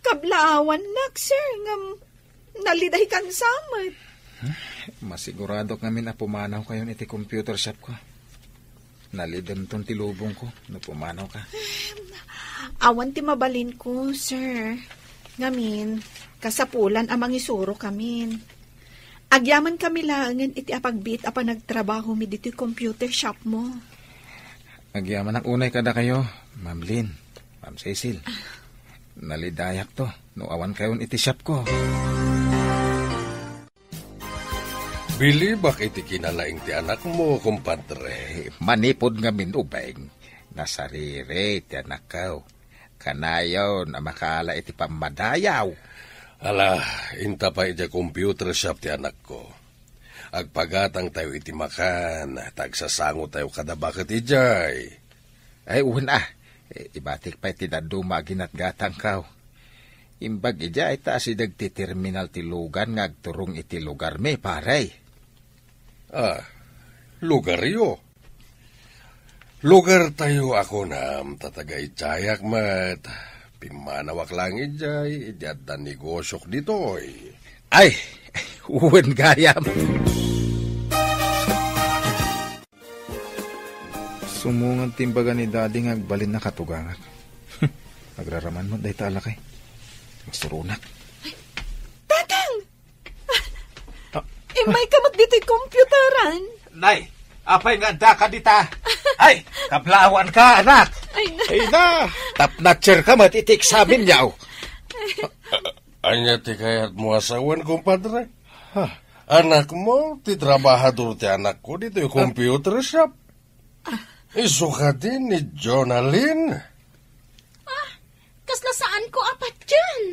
Kablaawannak, sir, ngem naliday kansa met. Masiguradok ngamin a pumanaw kayon iti computer shop ko. Nalidenton ti lubong ko no pumanaw ka. Awan ti mabalin ko, sir. Ngamin, kasapulan a mangisuro kamin. Agyaman kami laengen iti apagbiit a panagtrabaho mi ditoy computer shop mo. Agyamanak unay kadakayo, Ma'am Lynn, Ma'am Cecil. Nalidayak to no awan kayon iti shop ko. Bilibak iti kinalaing ti anakmo, kumpadre. Manipud ngamin ubing, nasariri ti anakko. Kanayon a makaala iti pammadayaw. Ala, inta pay idiay computer shop ti anakko. Agpagatangtayo iti makan, ta agsasangotayo kada baket idiay. Ay, wen a. Ibatik pay ti dadduma a ginatgatangko. Imbag idiay ta asideg ti terminal ti lugan nga agturong iti lugarmi, pare. Ah, lugaryo? Lugartayo a kunam, ta taga-idiayak met. Pimmanawak laeng idiay, idi adda negosiok ditoy. Ay, wen gayam. Sumungad ti imbaga ni Daddy nga agbalin a katugangak. Agraraman met dayta a lakay. Masuronak. Tatang! Ah. Immayka met ditoy computeran. Nay, apay nga addaka dita? Ay, kablaawanka, anak. Ay, na. Ay na, top notcher ka met iti eksamen, yaw. Ania ti kayatmo a sawen, kumpadre? Ha? Anakmo, ti trabahador ti anakko ditoy computer shop. Isu kadi ni Jonalyn? Ah, kasla saanko a patien.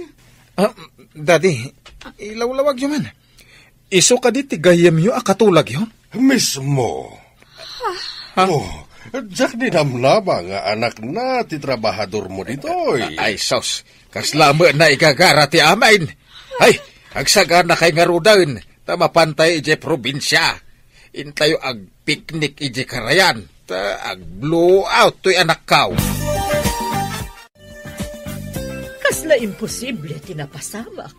Ah, Daddy, ilawlawagyo man. Isu kadi ti gayyemyo a katulagyo? Mismo. Ha? Oh, diak ninamnama nga anakna ti trabahadormo ditoy. Ay, sus, kasla met naigagara ti amin. Ay, agsaganakay ngaruden, ta mapantay idiay probinsia. Intayo agpiknik idiay karayan, ta ag-blowout toy anakko. Kasla imposible ti napasamak.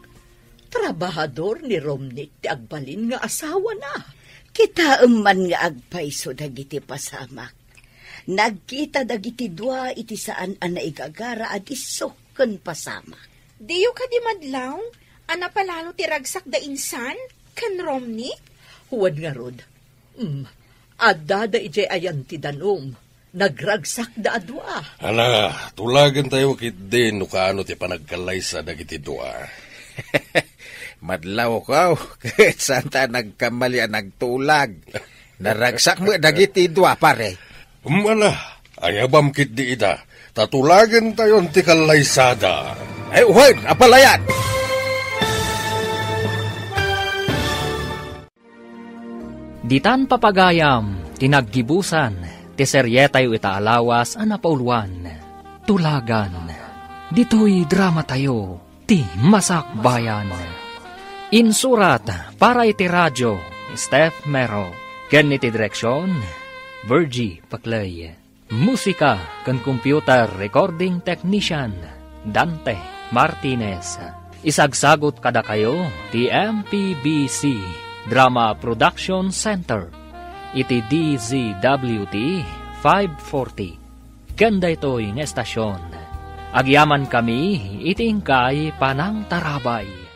Trabahador ni Romnick ti agbalin nga asawana. Kitaem man nga agpayso dagiti pasamak. Nagkita dagiti dua iti saan a naigagara a disso ken pasamak. Diyo kadi madlaw a napalalo ti ragsak da insan ken Romnick? Wen ngarud, mm, addada idiay ayan ti danum. Nagragsakda a dua. Ala, tulagentayo ketdi no kaano ti panagkallaysa dagiti dua. Madlawko, ket saanta nagkamali a nagtulag. Naragsak met dagiti dua, pare. Ala, Ayabam ketdi ida, ta tulagentayon ti kallaysada. Ay, wen, apalayan! Ditan papagayam ti naggibusan ti serietayo ita a lawas a napauluan, Tulagan. Ditoy dramatayo ti Masakbayan. Insurat para iti radio, Steph Mero. Ken iti direksion, Virgie Paclay. Musika ken computer recording technician, Dante Martinez. Isagsagut kadakayo ti M P B C Drama Production Center iti D Z W T five forty. Ken daytoy nga estasion, agyamankami iti inkay panangtarabay.